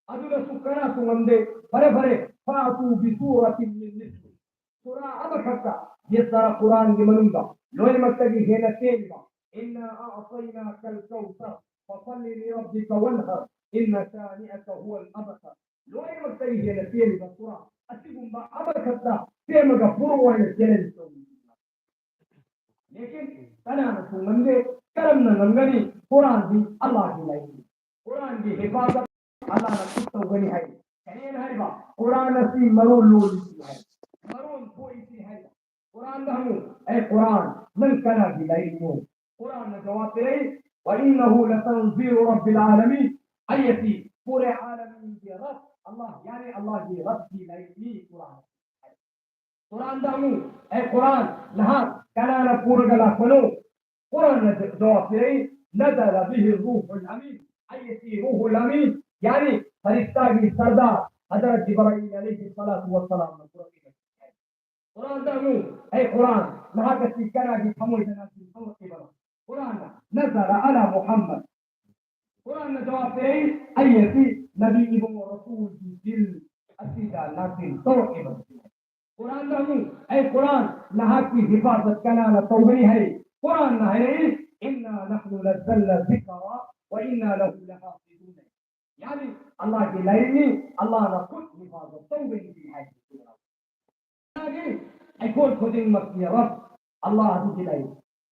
ꯑꯗꯨꯗꯁꯨ ꯀꯅꯥꯁꯨ ꯉꯝꯗꯦ꯫ ꯐꯔꯦ, ꯐꯔꯦ, فأتوا بسورة من مثله. ꯁꯨꯔꯥ ꯑꯃꯈꯛꯇ, ꯌꯦꯁ, ꯁꯨꯔꯥ ꯀꯨꯔꯥꯟꯒꯤ ꯃꯅꯨꯡꯗ ꯂꯣꯏꯅꯃꯛꯇꯒꯤ ꯍꯦꯟꯅ ꯇꯦꯜꯂꯤꯕ, إنا أعطيناك الكوثر فصل لربك وانحر إن شانئك هو الأبتر. ꯂꯣꯏꯅꯃꯛꯇꯒꯤ ꯍꯦꯟꯅ ꯇꯦꯜꯂꯤꯕ ꯁꯨꯔꯥ ꯑꯁꯤꯒꯨꯝꯕ ꯑꯃꯈꯛꯇ ꯁꯦꯝꯃꯒ ꯄꯨꯔꯛꯑꯣ ꯍꯥꯏꯅ ꯆꯦꯂꯦꯟꯖ ꯇꯧꯔꯤ꯫ ꯂꯦꯀꯤꯟ ꯀꯅꯥꯅꯁꯨ ꯉꯝꯗꯦ꯫ ꯀꯔꯝꯅ ꯉꯝꯒꯅꯤ? ꯀꯨꯔꯥꯟꯗꯤ ꯑꯜꯂꯥꯍꯒꯤ ꯂꯥꯏꯔꯤꯛꯅꯤ꯫ ꯀꯨꯔꯥꯟꯒꯤ ꯍꯤꯐꯥꯖꯠ ꯑꯜꯂꯥꯍꯅ ꯈꯨꯠ ꯇꯧꯒꯅꯤ ꯍꯥꯏ꯫ ꯀꯔꯤꯅ ꯍꯥꯏꯕ? ꯀꯨꯔꯥꯟ ꯑꯁꯤ ꯃꯔꯣꯟ ꯂꯣꯜꯂꯤꯁꯤ ꯍꯥꯏ, ꯃꯔꯣꯟ ꯊꯣꯛꯏꯁꯤ ꯍꯥꯏ꯫ ꯀꯨꯔꯥꯟꯗ ꯍꯪꯉꯨ, ꯑꯦ ꯀꯨꯔꯥꯟ, ꯅꯪ ꯀꯅꯥꯒꯤ ꯂꯥꯏꯔꯤꯛꯅꯣ? ꯀꯨꯔꯥꯟꯅ ꯖꯋꯥꯕ ꯄꯤꯔꯛꯏ, وإنه لتنزيل رب العالمين. ꯑꯩ ꯑꯁꯤ ꯄꯨꯔꯦ ꯑꯥꯂꯃꯤꯟꯒꯤ ꯔꯕ, ꯑꯜꯂꯥꯍ, ꯌꯥꯅꯤ ꯑꯜꯂꯥꯍꯒꯤ ꯔꯕꯀꯤ ꯂꯥꯏꯔꯤꯛꯅꯤ ꯀꯨꯔꯥꯟ꯫ ꯀꯨꯔꯥꯟꯗ ꯍꯪꯉꯨ, ꯑꯦ ꯀꯨꯔꯥꯟ, ꯅꯍꯥꯛ ꯀꯅꯥꯅ ꯄꯨꯔꯒ ꯂꯥꯛꯄꯅꯣ? ꯀꯨꯔꯥꯟꯅ ꯖꯋꯥꯕ ꯄꯤꯔꯛꯏ, نزل به الروح الأمين. ꯑꯩ ꯑꯁꯤ ꯔꯨꯍꯨꯜ ꯑꯃꯤꯟ, ꯌꯥꯅꯤ ꯐꯔꯤꯁꯇꯥꯒꯤ ꯁꯔꯗꯥꯔ ꯍꯖꯔꯠ ꯖꯤꯕꯔꯥꯏꯜ ꯑꯂꯩꯍꯤ ꯁꯂꯥꯇꯨ ꯋꯁꯁꯂꯥꯝꯅ ꯄꯨꯔꯛꯏꯕꯅꯤ꯫ ꯀꯨꯔꯥꯟꯗ ꯍꯪꯉꯨ, ꯑꯩ ꯀꯨꯔꯥꯟ, ꯅꯍꯥꯛ ꯑꯁꯤ ꯀꯅꯥꯒꯤ ꯊꯃꯣꯏꯗ ꯅꯥꯁꯤꯜ ꯇꯧꯔꯛꯏꯕꯅꯣ? ꯀꯨꯔꯥꯟꯅ, نزل على محمد. ꯀꯨꯔꯥꯟꯅ ꯖꯋꯥꯕ ꯄꯤꯔꯛꯏ, ꯑꯩ ꯑꯁꯤ ꯅꯕꯤ ꯏꯕꯨꯡꯉꯣ ꯔꯁꯨꯜꯒꯤ ꯗꯤꯜ ꯑꯁꯤꯗ ꯅꯥꯁꯤꯜ ꯇꯧꯔꯛꯏꯕꯅꯤ꯫ ꯀꯨꯔꯥꯟꯗ ꯍꯪꯉꯨ, ꯑꯩ ꯀꯨꯔꯥꯟ, ꯅꯍꯥꯛꯀꯤ ꯍꯤꯐꯥꯖꯠ ꯀꯅꯥꯅ ꯇꯧꯒꯅꯤ ꯍꯥꯏ? ꯀꯨꯔꯥꯟꯅ ꯍꯥꯏꯔꯛꯏ, إنا نحن نزلنا الذكر وإنا له لحافظون. ꯌꯥꯅꯤ, ꯑꯜꯂꯥꯍꯒꯤ ꯂꯥꯏꯔꯤꯛꯅꯤ, ꯑꯜꯂꯥꯍꯅ ꯈꯨꯠ ꯍꯤꯐꯥꯖꯠ ꯇꯧꯒꯅꯤ ꯍꯥꯏ꯫ ꯑꯜꯂꯥꯍꯒꯤ ꯑꯩꯈꯣꯏ ꯈꯨꯗꯤꯡꯃꯛꯀꯤ ꯔꯕ ꯑꯜꯂꯥꯍ ꯑꯗꯨꯗꯤ ꯂꯩ꯫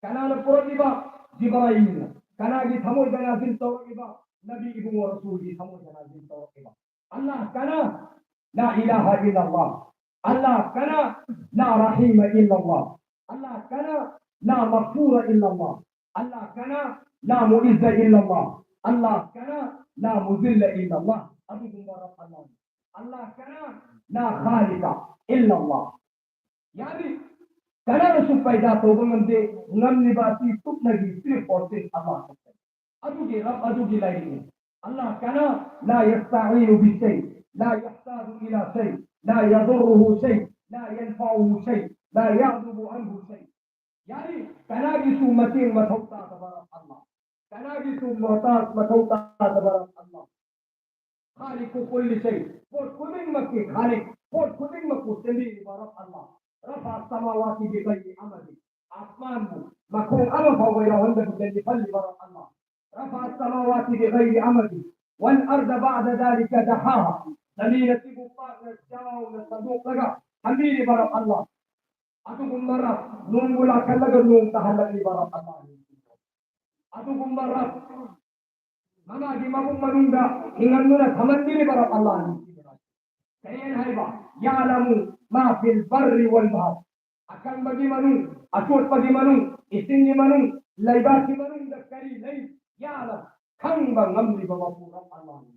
ꯀꯅꯥꯅ ꯄꯨꯔꯛꯂꯤꯕ? ꯖꯤꯕ꯭ꯔꯥꯏꯜꯅ꯫ ꯀꯅꯥꯒꯤ ꯊꯃꯣꯏꯗ ꯅꯥꯖꯤꯜ ꯇꯧꯔꯛꯂꯤꯕ? ꯅꯕꯤ ꯏꯕꯨꯡꯉꯣ ꯔꯁꯨꯜꯒꯤ ꯊꯃꯣꯏꯗ ꯅꯥꯖꯤꯜ ꯇꯧꯔꯛꯂꯤꯕ꯫ ꯑꯜꯂꯥꯍ ꯀꯅꯥ? لا إله إلا الله. ꯑꯜꯂꯥꯍ ꯀꯅꯥ? لا رحيم إلا الله. ꯑꯜꯂꯥꯍ ꯀꯅꯥ? لا مغفور إلا الله. ꯑꯜꯂꯥꯍ ꯀꯅꯥ? لا معز إلا الله. ꯑꯜꯂꯥꯍ ꯀꯅꯥ? لا مذل إلا الله. ꯑꯗꯨꯒꯨꯝꯕ ꯔꯕ ꯑꯜꯂꯥꯍꯅꯤ꯫ ꯑꯜꯂꯥꯍ ꯀꯅꯥ? لا خالق إلا الله. ꯌꯥꯅꯤ, ꯀꯅꯥꯅꯁꯨ ꯄꯩꯗꯥ ꯇꯧꯕ ꯉꯝꯗꯦ, ꯉꯝꯂꯤꯕ ꯑꯁꯤ ꯁꯨꯞꯅꯒꯤ ꯁ꯭ꯔꯤꯐ ꯑꯣꯔ ꯁ꯭ꯔꯤꯐ ꯑꯜꯂꯥꯍ ꯈꯛꯇꯅꯤ꯫ ꯑꯗꯨꯒꯤ ꯔꯕ ꯑꯗꯨꯒꯤ ꯂꯥꯏꯔꯤꯛꯅꯤ꯫ ꯑꯜꯂꯥꯍ ꯀꯅꯥ? لا يستعين بشيء، لا يحتاج إلى شيء، لا يضره شيء، لا ينفعه شيء، لا يعزب عنه شيء. ꯌꯥꯅꯤ, ꯀꯅꯥꯒꯤꯁꯨ ꯃꯇꯦꯡ ꯃꯊꯧ ꯇꯥꯗꯕ ꯔꯕ ꯑꯜꯂꯥꯍ, ꯀꯅꯥꯒꯤꯁꯨ ꯃꯣꯍꯇꯥꯖ ꯃꯊꯧ ꯇꯥꯗꯕ ꯔꯕ ꯑꯜꯂꯥꯍ. خالق كل شيء, ꯄꯣꯠ ꯈꯨꯗꯤꯡꯃꯛꯀꯤ ꯈꯥꯂꯤꯛ, ꯄꯣꯠ ꯈꯨꯗꯤꯡꯃꯛꯄꯨ ꯁꯦꯝꯕꯤꯔꯤꯕ ꯔꯕ ꯑꯜꯂꯥꯍ. رفع السماوات بغير عمد, ꯑꯁꯃꯥꯟꯕꯨ ꯃꯈꯣꯡ ꯑꯃ ꯐꯥꯎꯕ ꯌꯥꯎꯍꯟꯗꯕꯤꯗ ꯂꯦꯞꯍꯜꯂꯤꯕ ꯔꯕ ꯑꯜꯂꯥꯍ. رفع السماوات بغير عمد والأرض بعد ذلك دحاها, ꯖꯃꯤꯟ ꯑꯁꯤꯕꯨ ꯄꯥꯛꯅ ꯆꯥꯎꯅ ꯁꯟꯗꯣꯛꯂꯒ ꯊꯝꯕꯤꯔꯤꯕ ꯔꯕ ꯑꯜꯂꯥꯍ. ꯑꯗꯨꯒꯨꯝꯕ ꯔꯕ, ꯅꯣꯡꯕꯨ ꯂꯥꯛꯍꯜꯂꯒ ꯅꯣꯡ ꯇꯥꯍꯜꯂꯛꯂꯤꯕ ꯔꯕ ꯑꯜꯂꯥꯍꯅꯤ꯫ ꯑꯗꯨꯒꯨꯝꯕ ꯔꯕ, ꯃꯃꯥꯒꯤ ꯃꯕꯨꯛ ꯃꯅꯨꯡꯗ ꯍꯤꯡꯍꯟꯗꯨꯅ ꯊꯝꯍꯟꯕꯤꯔꯤꯕ ꯔꯕ ꯑꯜꯂꯥꯍꯅꯤ꯫ ꯀꯔꯤꯅ ꯍꯥꯏꯕ? يعلم ما في البر والبحر. ꯑꯀꯪꯕꯒꯤ ꯃꯅꯨꯡ, ꯑꯆꯣꯠꯄꯒꯤ ꯃꯅꯨꯡ, ꯏꯁꯤꯡꯒꯤ ꯃꯅꯨꯡ, ꯂꯩꯕꯥꯛꯀꯤ ꯃꯅꯨꯡꯗ ꯀꯔꯤ ꯂꯩ? ꯌꯥꯅ ꯈꯪꯕ ꯉꯝꯂꯤꯕ ꯃꯄꯨ ꯔꯕ ꯑꯜꯂꯥꯍꯅꯤ꯫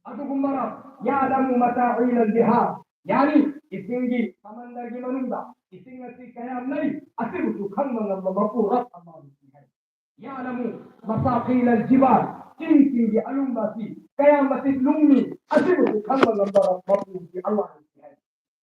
ꯑꯗꯨꯒꯨꯝꯕ ꯔꯕ, يعلم متاعيل البحار, ꯌꯥꯅꯤ, ꯏꯁꯤꯡꯒꯤ ꯁꯃꯟꯗꯔꯒꯤ ꯃꯅꯨꯡꯗ ꯏꯁꯤꯡ ꯑꯁꯤ ꯀꯌꯥꯝ ꯂꯩ, ꯑꯁꯤꯕꯨꯁꯨ ꯈꯪꯕ ꯉꯝꯕ ꯃꯄꯨ ꯔꯕ ꯑꯜꯂꯥꯍꯅꯤ ꯍꯥꯏ꯫ ꯌꯥꯂꯃꯨ ꯃꯁꯥꯀꯤꯜ ꯑꯜ ꯖꯤꯕꯥꯜ, ꯆꯤꯡꯁꯤꯡꯒꯤ ꯑꯂꯨꯝꯕ ꯑꯁꯤ ꯀꯌꯥ ꯃꯇꯤꯛ ꯂꯨꯝꯃꯤ, ꯑꯁꯤꯕꯨꯁꯨ ꯈꯪꯕ ꯉꯝꯕ ꯃꯄꯨꯁꯤ ꯑꯜꯂꯥꯍꯅꯤ ꯍꯥꯏ꯫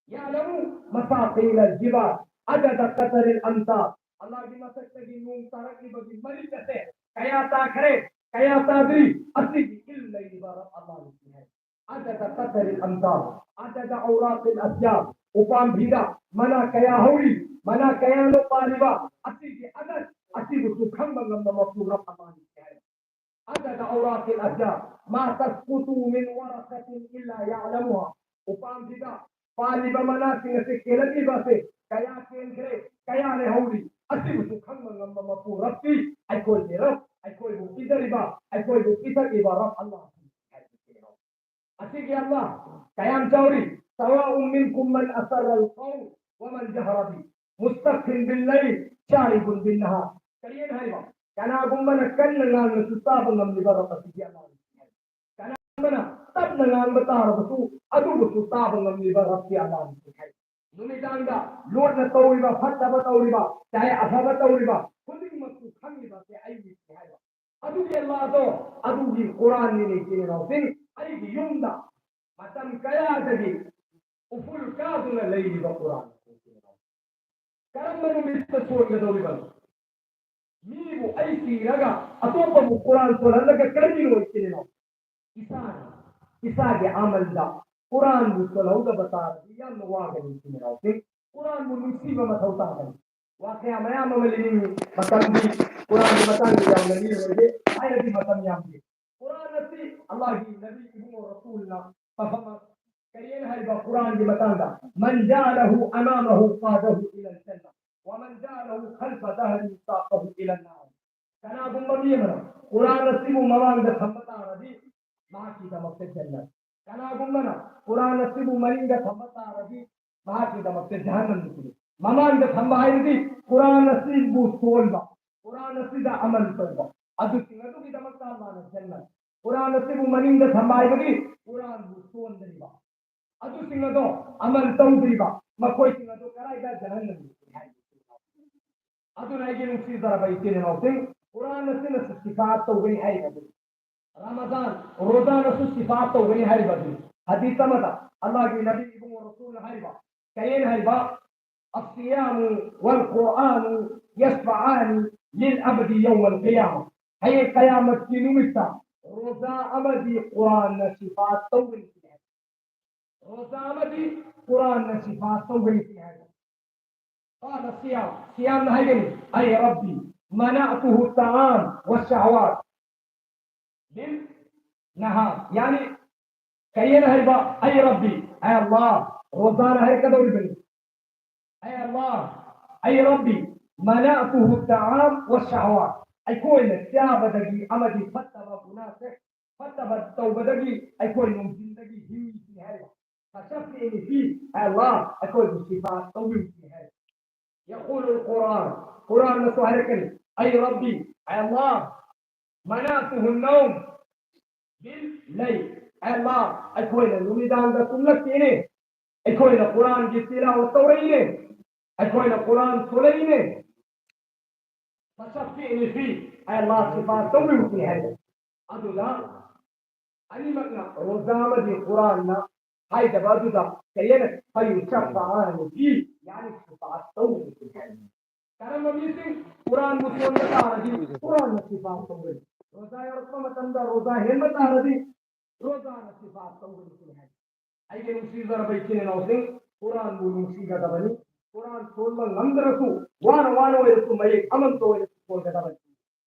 ꯌꯥꯂꯃꯨ ꯃꯁꯥꯀꯤꯜ ꯑꯜ ꯖꯤꯕꯥꯜ ꯑꯗꯗ ꯀꯇꯔꯤꯜ ꯑꯝꯇꯥꯔ, ꯑꯜꯂꯥꯍꯒꯤ ꯃꯊꯛꯇꯒꯤ ꯅꯣꯡ ꯇꯥꯔꯛꯂꯤꯕꯒꯤ ꯃꯔꯤꯛ ꯑꯁꯦ ꯀꯌꯥ ꯇꯥꯈ꯭ꯔꯦ, ꯀꯌꯥ ꯇꯥꯗ꯭ꯔꯤ, ꯑꯁꯤꯒꯤ ꯏꯜ ꯂꯩꯔꯤꯕ ꯔꯕ ꯑꯜꯂꯥꯍꯅꯤ ꯍꯥꯏ꯫ ꯑꯗꯗ ꯀꯇꯔꯤꯜ ꯑꯝꯇꯥꯔ, ꯑꯗꯗ ꯑꯧꯔꯥꯀꯤꯜ ꯑꯁꯖꯥꯔ, ꯎꯄꯥꯝꯕꯤꯗ ꯃꯅꯥ ꯀꯌꯥ ꯍꯧꯔꯤ, ꯃꯅꯥ ꯀꯌꯥꯅꯣ ꯄꯥꯜꯂꯤꯕ, ꯑꯁꯤꯒꯤ ꯑꯗꯗ, ꯑꯁꯤꯕꯨꯁꯨ ꯈꯪꯕ ꯉꯝꯕ ꯃꯄꯨ ꯔꯕ ꯑꯜꯂꯥꯍꯅꯤ ꯍꯥꯏ꯫ ꯑꯗꯗ ꯑꯧꯔꯥꯀꯤꯜ ꯑꯁꯖꯥꯔ ꯃꯥ ꯇꯁꯀꯨꯇꯨ ꯃꯤꯟ ꯋꯔꯀꯥꯇꯤꯟ ꯏꯜꯂꯥ ꯌꯥꯂꯃꯨꯍꯥ, ꯎꯄꯥꯝꯕꯤꯗ ꯄꯥꯜꯂꯤꯕ ꯃꯅꯥꯁꯤꯡ ꯑꯁꯤ ꯀꯦꯜꯂꯛꯂꯤꯕ ꯑꯁꯤ ꯀꯌꯥ ꯀꯦꯟꯈ꯭ꯔꯦ, ꯀꯌꯥ ꯂꯩꯍꯧꯔꯤ, ꯑꯁꯤꯕꯨꯁꯨ ꯈꯪꯕ ꯉꯝꯕ ꯃꯄꯨ ꯔꯕꯇꯤ ꯑꯩꯈꯣꯏꯒꯤ ꯔꯕ, ꯑꯩꯈꯣꯏꯕꯨ ꯄꯤꯖꯔꯤꯕ, ꯑꯩꯈꯣꯏꯕꯨ ꯄꯤꯊꯛꯂꯤꯕ ꯔꯕ ꯑꯜꯂꯥꯍꯅꯤ ꯍꯥꯏꯕꯁꯤ꯫ ꯑꯁꯤꯒꯤ ꯑꯜꯂꯥꯍ ꯀꯌꯥꯝ ꯆꯥꯎꯔꯤ꯫ ꯁꯋꯥꯎ ꯃꯤꯟꯀꯨꯝ ꯃꯟ ꯑꯁꯔ ꯑꯜ ꯀꯧꯜ ꯋꯃꯟ ꯖꯍꯔ ꯕꯤ, ꯃꯨꯁꯇꯈꯐꯤꯟ ꯕꯤꯜ ꯂꯩꯜ ꯁꯥꯔꯤꯕꯨꯟ ꯕꯤꯟ ꯅꯍꯥꯔ꯫ ꯀꯔꯤꯅ ꯍꯥꯏꯕ? ꯀꯅꯥꯒꯨꯝꯕꯅ ꯀꯟꯅ ꯉꯥꯡꯂꯁꯨ ꯇꯥꯕ ꯉꯝꯂꯤꯕ ꯔꯕ ꯑꯁꯤꯒꯤ ꯑꯜꯂꯥꯍꯅꯤ ꯍꯥꯏ꯫ ꯀꯅꯥꯒꯨꯝꯕꯅ ꯇꯞꯅ ꯉꯥꯡꯕ ꯇꯥꯔꯕꯁꯨ ꯑꯗꯨꯕꯨꯁꯨ ꯇꯥꯕ ꯉꯝꯂꯤꯕ ꯔꯕꯇꯤ ꯑꯜꯂꯥꯍꯅꯤ ꯍꯥꯏ꯫ ꯅꯨꯃꯤꯗꯥꯡꯗ ꯂꯣꯠꯅ ꯇꯧꯔꯤꯕ, ꯐꯠꯇꯕ ꯇꯧꯔꯤꯕ, ꯆꯥꯍꯦ ꯑꯐꯕ ꯇꯧꯔꯤꯕ ꯈꯨꯗꯤꯡꯃꯛꯄꯨ ꯈꯪꯂꯤꯕ ꯑꯁꯤ ꯑꯩꯅꯤ ꯍꯥꯏꯕ꯫ ꯑꯗꯨꯒꯤ ꯑꯜꯂꯥꯍꯗꯣ, ꯑꯗꯨꯒꯤ ꯀꯨꯔꯥꯟꯅꯤꯅꯦ, ꯏꯆꯤꯟ ꯏꯅꯥꯎꯁꯤꯡ, ꯑꯩꯒꯤ ꯌꯨꯝꯗ ꯃꯇꯝ ꯀꯌꯥꯗꯒꯤ ꯎꯐꯨꯜ ꯀꯥꯗꯨꯅ ꯂꯩꯔꯤꯕ ꯀꯨꯔꯥꯟ꯫ ꯀꯔꯝꯕ ꯅꯨꯃꯤꯠꯇ ꯁꯣꯟꯒꯗꯧꯔꯤꯕꯅꯣ? ꯃꯤꯕꯨ ꯑꯩ ꯁꯤꯔꯒ ꯑꯇꯣꯞꯄꯕꯨ ꯀꯨꯔꯥꯟ ꯁꯣꯜꯍꯜꯂꯒ ꯀꯔꯤꯅꯣ, ꯏꯆꯤꯟ ꯏꯅꯥꯎ? ꯏꯁꯥꯅ, ꯏꯁꯥꯒꯤ ꯑꯃꯜꯗ ꯀꯨꯔꯥꯟꯕꯨ ꯁꯣꯜꯍꯧꯗꯕ ꯇꯥꯔꯗꯤ ꯌꯥꯝꯅ ꯋꯥꯒꯅꯤ, ꯏꯆꯤꯟ ꯏꯅꯥꯎꯁꯤꯡ꯫ ꯀꯨꯔꯥꯟꯕꯨ ꯅꯨꯡꯁꯤꯕ ꯃꯊꯧ ꯇꯥꯒꯅꯤ꯫ ꯋꯥꯀꯌꯥ ꯃꯌꯥꯝ ꯑꯃ ꯂꯤꯅꯤꯡꯏ, ꯃꯇꯝꯗꯤ ꯀꯨꯔꯥꯟꯒꯤ ꯃꯇꯥꯡꯗ ꯌꯥꯝꯅ ꯂꯤꯔꯣꯏꯒꯦ, ꯍꯥꯏꯔꯗꯤ ꯃꯇꯝ ꯌꯥꯝꯗꯦ꯫ ꯀꯨꯔꯥꯟ ꯑꯁꯤ ꯑꯜꯂꯥꯍꯒꯤ ꯅꯕꯤ ꯏꯕꯨꯡꯉꯣ ꯔꯁꯨꯜꯅ ꯃꯐꯝ ꯀꯔꯤꯅ ꯍꯥꯏꯕ ꯀꯨꯔꯥꯟꯒꯤ ꯃꯇꯥꯡꯗ? ꯃꯟ ꯖꯥꯂꯍꯨ ꯑꯃꯥꯃꯍꯨ ꯐꯥꯗꯍꯨ ꯏꯂꯜ ꯖꯟꯅ, ꯋꯃꯟ ꯖꯥꯂꯍꯨ ꯈꯜꯐ ꯖꯍꯔꯤ ꯁꯥꯀꯍꯨ ꯏꯂꯟ ꯅꯥꯔ꯫ ꯀꯅꯥꯒꯨꯝꯕ ꯃꯤ ꯑꯃꯅ ꯀꯨꯔꯥꯟ ꯑꯁꯤꯕꯨ ꯃꯃꯥꯡꯗ ꯊꯝꯕ ꯇꯥꯔꯗꯤ ꯃꯍꯥꯛꯀꯤꯗꯃꯛꯇ ꯖꯟꯅꯠ꯫ ꯀꯅꯥꯒꯨꯝꯕꯅ ꯀꯨꯔꯥꯟ ꯑꯁꯤꯕꯨ ꯃꯅꯤꯡꯗ ꯊꯝꯕ ꯇꯥꯔꯗꯤ ꯃꯍꯥꯛꯀꯤꯗꯃꯛꯇ ꯖꯍꯟꯅꯝꯅꯤ꯫ ꯃꯃꯥꯡꯗ ꯊꯝꯕ ꯍꯥꯏꯕꯗꯤ ꯀꯨꯔꯥꯟ ꯑꯁꯤꯕꯨ ꯁꯣꯟꯕ, ꯀꯨꯔꯥꯟ ꯑꯁꯤꯗ ꯑꯃꯜ ꯇꯧꯕ, ꯑꯗꯨꯁꯤꯡ ꯑꯗꯨꯒꯤꯗꯃꯛꯇ ꯃꯥꯅ ꯖꯟꯅꯠ꯫ ꯀꯨꯔꯥꯟ ꯑꯁꯤꯕꯨ ꯃꯅꯤꯡꯗ ꯊꯝꯕ ꯍꯥꯏꯕꯗꯤ ꯀꯨꯔꯥꯟꯕꯨ ꯁꯣꯟꯗ꯭ꯔꯤꯕ, ꯑꯗꯨꯁꯤꯡ ꯑꯗꯣ ꯑꯃꯜ ꯇꯧꯗ꯭ꯔꯤꯕ, ꯃꯈꯣꯏꯁꯤꯡ ꯑꯗꯣ ꯀꯗꯥꯏꯗ? ꯖꯍꯟꯅꯝꯗ ꯍꯥꯏ꯫ ꯑꯗꯨꯅ ꯑꯩꯒꯤ ꯅꯨꯡꯁꯤꯖꯔꯕ ꯏꯆꯤꯟ ꯏꯅꯥꯎꯁꯤꯡ, ꯀꯨꯔꯥꯟ ꯑꯁꯤꯅꯁꯨ ꯁꯤꯐꯥꯠ ꯇꯧꯒꯅꯤ ꯍꯥꯏꯔꯤꯕ ꯑꯗꯨꯅꯤ꯫ ꯔꯃꯗꯥꯟ, ꯔꯣꯖꯥꯅꯁꯨ ꯁꯤꯐꯥꯠ ꯇꯧꯒꯅꯤ ꯍꯥꯏꯔꯤꯕ ꯑꯗꯨꯅꯤ꯫ ꯍꯗꯤꯁ ꯑꯃꯗ ꯑꯜꯂꯥꯍꯒꯤ ꯅꯕꯤ ꯏꯕꯨꯡꯉꯣ ꯔꯁꯨꯜꯅ ꯍꯥꯏꯔꯤꯕ, ꯀꯔꯤꯅ ꯍꯥꯏꯔꯤꯕ? "الصيام والقرآن يشفعان للعبد يوم القيامة." ꯍꯌꯦꯡ ꯀꯌꯥꯃꯠꯀꯤ ꯅꯨꯃꯤꯠꯇ ꯔꯣꯖꯥ ꯑꯃꯗꯤ ꯀꯨꯔꯥꯟꯅ ꯁꯤꯐꯥꯠ ꯇꯧꯒꯅꯤ ꯍꯥꯏ꯫ ꯔꯣꯖꯥ ꯑꯃꯗꯤ ꯀꯨꯔꯥꯟꯅ ꯁꯤꯐꯥꯠ ꯇꯧꯒꯅꯤ ꯍꯥꯏ꯫ قال الصيام, ꯁꯤꯌꯥꯝꯅ ꯍꯥꯏꯒꯅꯤ, "أي ربي، منعته الطعام والشهوات بالنهار." ꯌꯥꯅꯤ, ꯀꯔꯤꯅ ꯍꯥꯏꯕ? "أي ربي, ꯑꯦ ꯑꯜꯂꯥ," ꯔꯣꯖꯥꯅ ꯍꯥꯏꯔꯛꯀꯗꯧꯔꯤꯕꯅꯤ꯫ "ꯑꯦ ꯑꯜꯂꯥ, أي ربي, منعته الطعام والشهوات." ꯑꯩꯈꯣꯏꯅ ꯆꯥꯕꯗꯒꯤ ꯑꯃꯗꯤ ꯐꯠꯇꯕ ꯒꯨꯅꯥꯁꯦ, ꯐꯠꯇꯕ ꯇꯧꯕꯗꯒꯤ ꯑꯩꯈꯣꯏ ꯅꯨꯡꯊꯤꯟꯗꯒꯤ ꯍꯤꯡꯉꯤꯁꯤ ꯍꯥꯏꯕ꯫ "فشفعني فيه, ꯑꯦ ꯑꯜꯂꯥ, ꯑꯩꯈꯣꯏꯕꯨ ꯁꯤꯐꯥ ꯇꯧꯕꯤꯔꯤꯁꯤ" ꯍꯥꯏꯕ꯫ يقول القرآن, ꯀꯨꯔꯥꯟꯅꯁꯨ ꯍꯥꯏꯔꯛꯀꯅꯤ, "أي ربي, ꯑꯦ ꯑꯜꯂꯥ, منعته النوم بالليل, ꯑꯦ ꯑꯜꯂꯥ, ꯑꯩꯈꯣꯏꯅ ꯅꯨꯃꯤꯗꯥꯡꯗ ꯇꯨꯝꯂꯛꯇꯦꯅꯦ, ꯑꯩꯈꯣꯏꯅ ꯀꯨꯔꯥꯟꯒꯤ ꯇꯤꯂꯥꯋꯠ ꯇꯧꯔꯛꯏꯅꯦ, ꯑꯩꯈꯣꯏꯅ ꯀꯨꯔꯥꯟ ꯁꯣꯜꯂꯛꯏꯅꯦ, فشفعني فيه, ꯑꯦ ꯑꯜꯂꯥ, ꯁꯤꯐꯥ ꯇꯧꯕꯤꯔꯤꯁꯤ" ꯍꯥꯏꯕ꯫ ꯑꯗꯨꯗ ꯑꯅꯤꯃꯛꯅ, ꯔꯣꯖꯥ ꯑꯃꯗꯤ ꯀꯨꯔꯥꯟꯅ ꯍꯥꯏꯗꯕ ꯑꯗꯨꯗ ꯀꯔꯤ ꯍꯥꯏꯅ? "فيشفعان فيه", ꯌꯥꯅꯤ, ꯁꯤꯐꯥꯠ ꯇꯧꯕꯤꯔꯤꯁꯤ ꯍꯥꯏꯕ꯫ ꯀꯔꯝꯕ ꯃꯤꯁꯤꯡ? ꯀꯨꯔꯥꯟꯕꯨ ꯁꯣꯟꯕ ꯇꯥꯔꯗꯤ ꯀꯨꯔꯥꯟꯅ ꯁꯤꯐꯥꯠ ꯇꯧꯒꯅꯤ꯫ ꯔꯣꯖꯥ ꯌꯧꯔꯛꯄ ꯃꯇꯝꯗ ꯔꯣꯖꯥ ꯍꯦꯟꯕ ꯇꯥꯔꯗꯤ ꯔꯣꯖꯥꯅ ꯁꯤꯐꯥꯠ ꯇꯧꯒꯅꯤ ꯍꯥꯏ꯫ ꯑꯩꯒꯤ ꯅꯨꯡꯁꯤꯖꯔꯕ ꯏꯆꯤꯟ ꯏꯅꯥꯎꯁꯤꯡ, ꯀꯨꯔꯥꯟꯕꯨ ꯅꯨꯡꯁꯤꯒꯗꯕꯅꯤ꯫ ꯀꯨꯔꯥꯟ ꯁꯣꯟꯕ ꯉꯝꯗ꯭ꯔꯁꯨ, ꯋꯥꯅ ꯋꯥꯅ ꯑꯣꯏꯔꯁꯨ, ꯃꯌꯦꯛ ꯑꯃꯃꯝꯇ ꯑꯣꯏꯔꯁꯨ ꯁꯣꯟꯒꯗꯕꯅꯤ꯫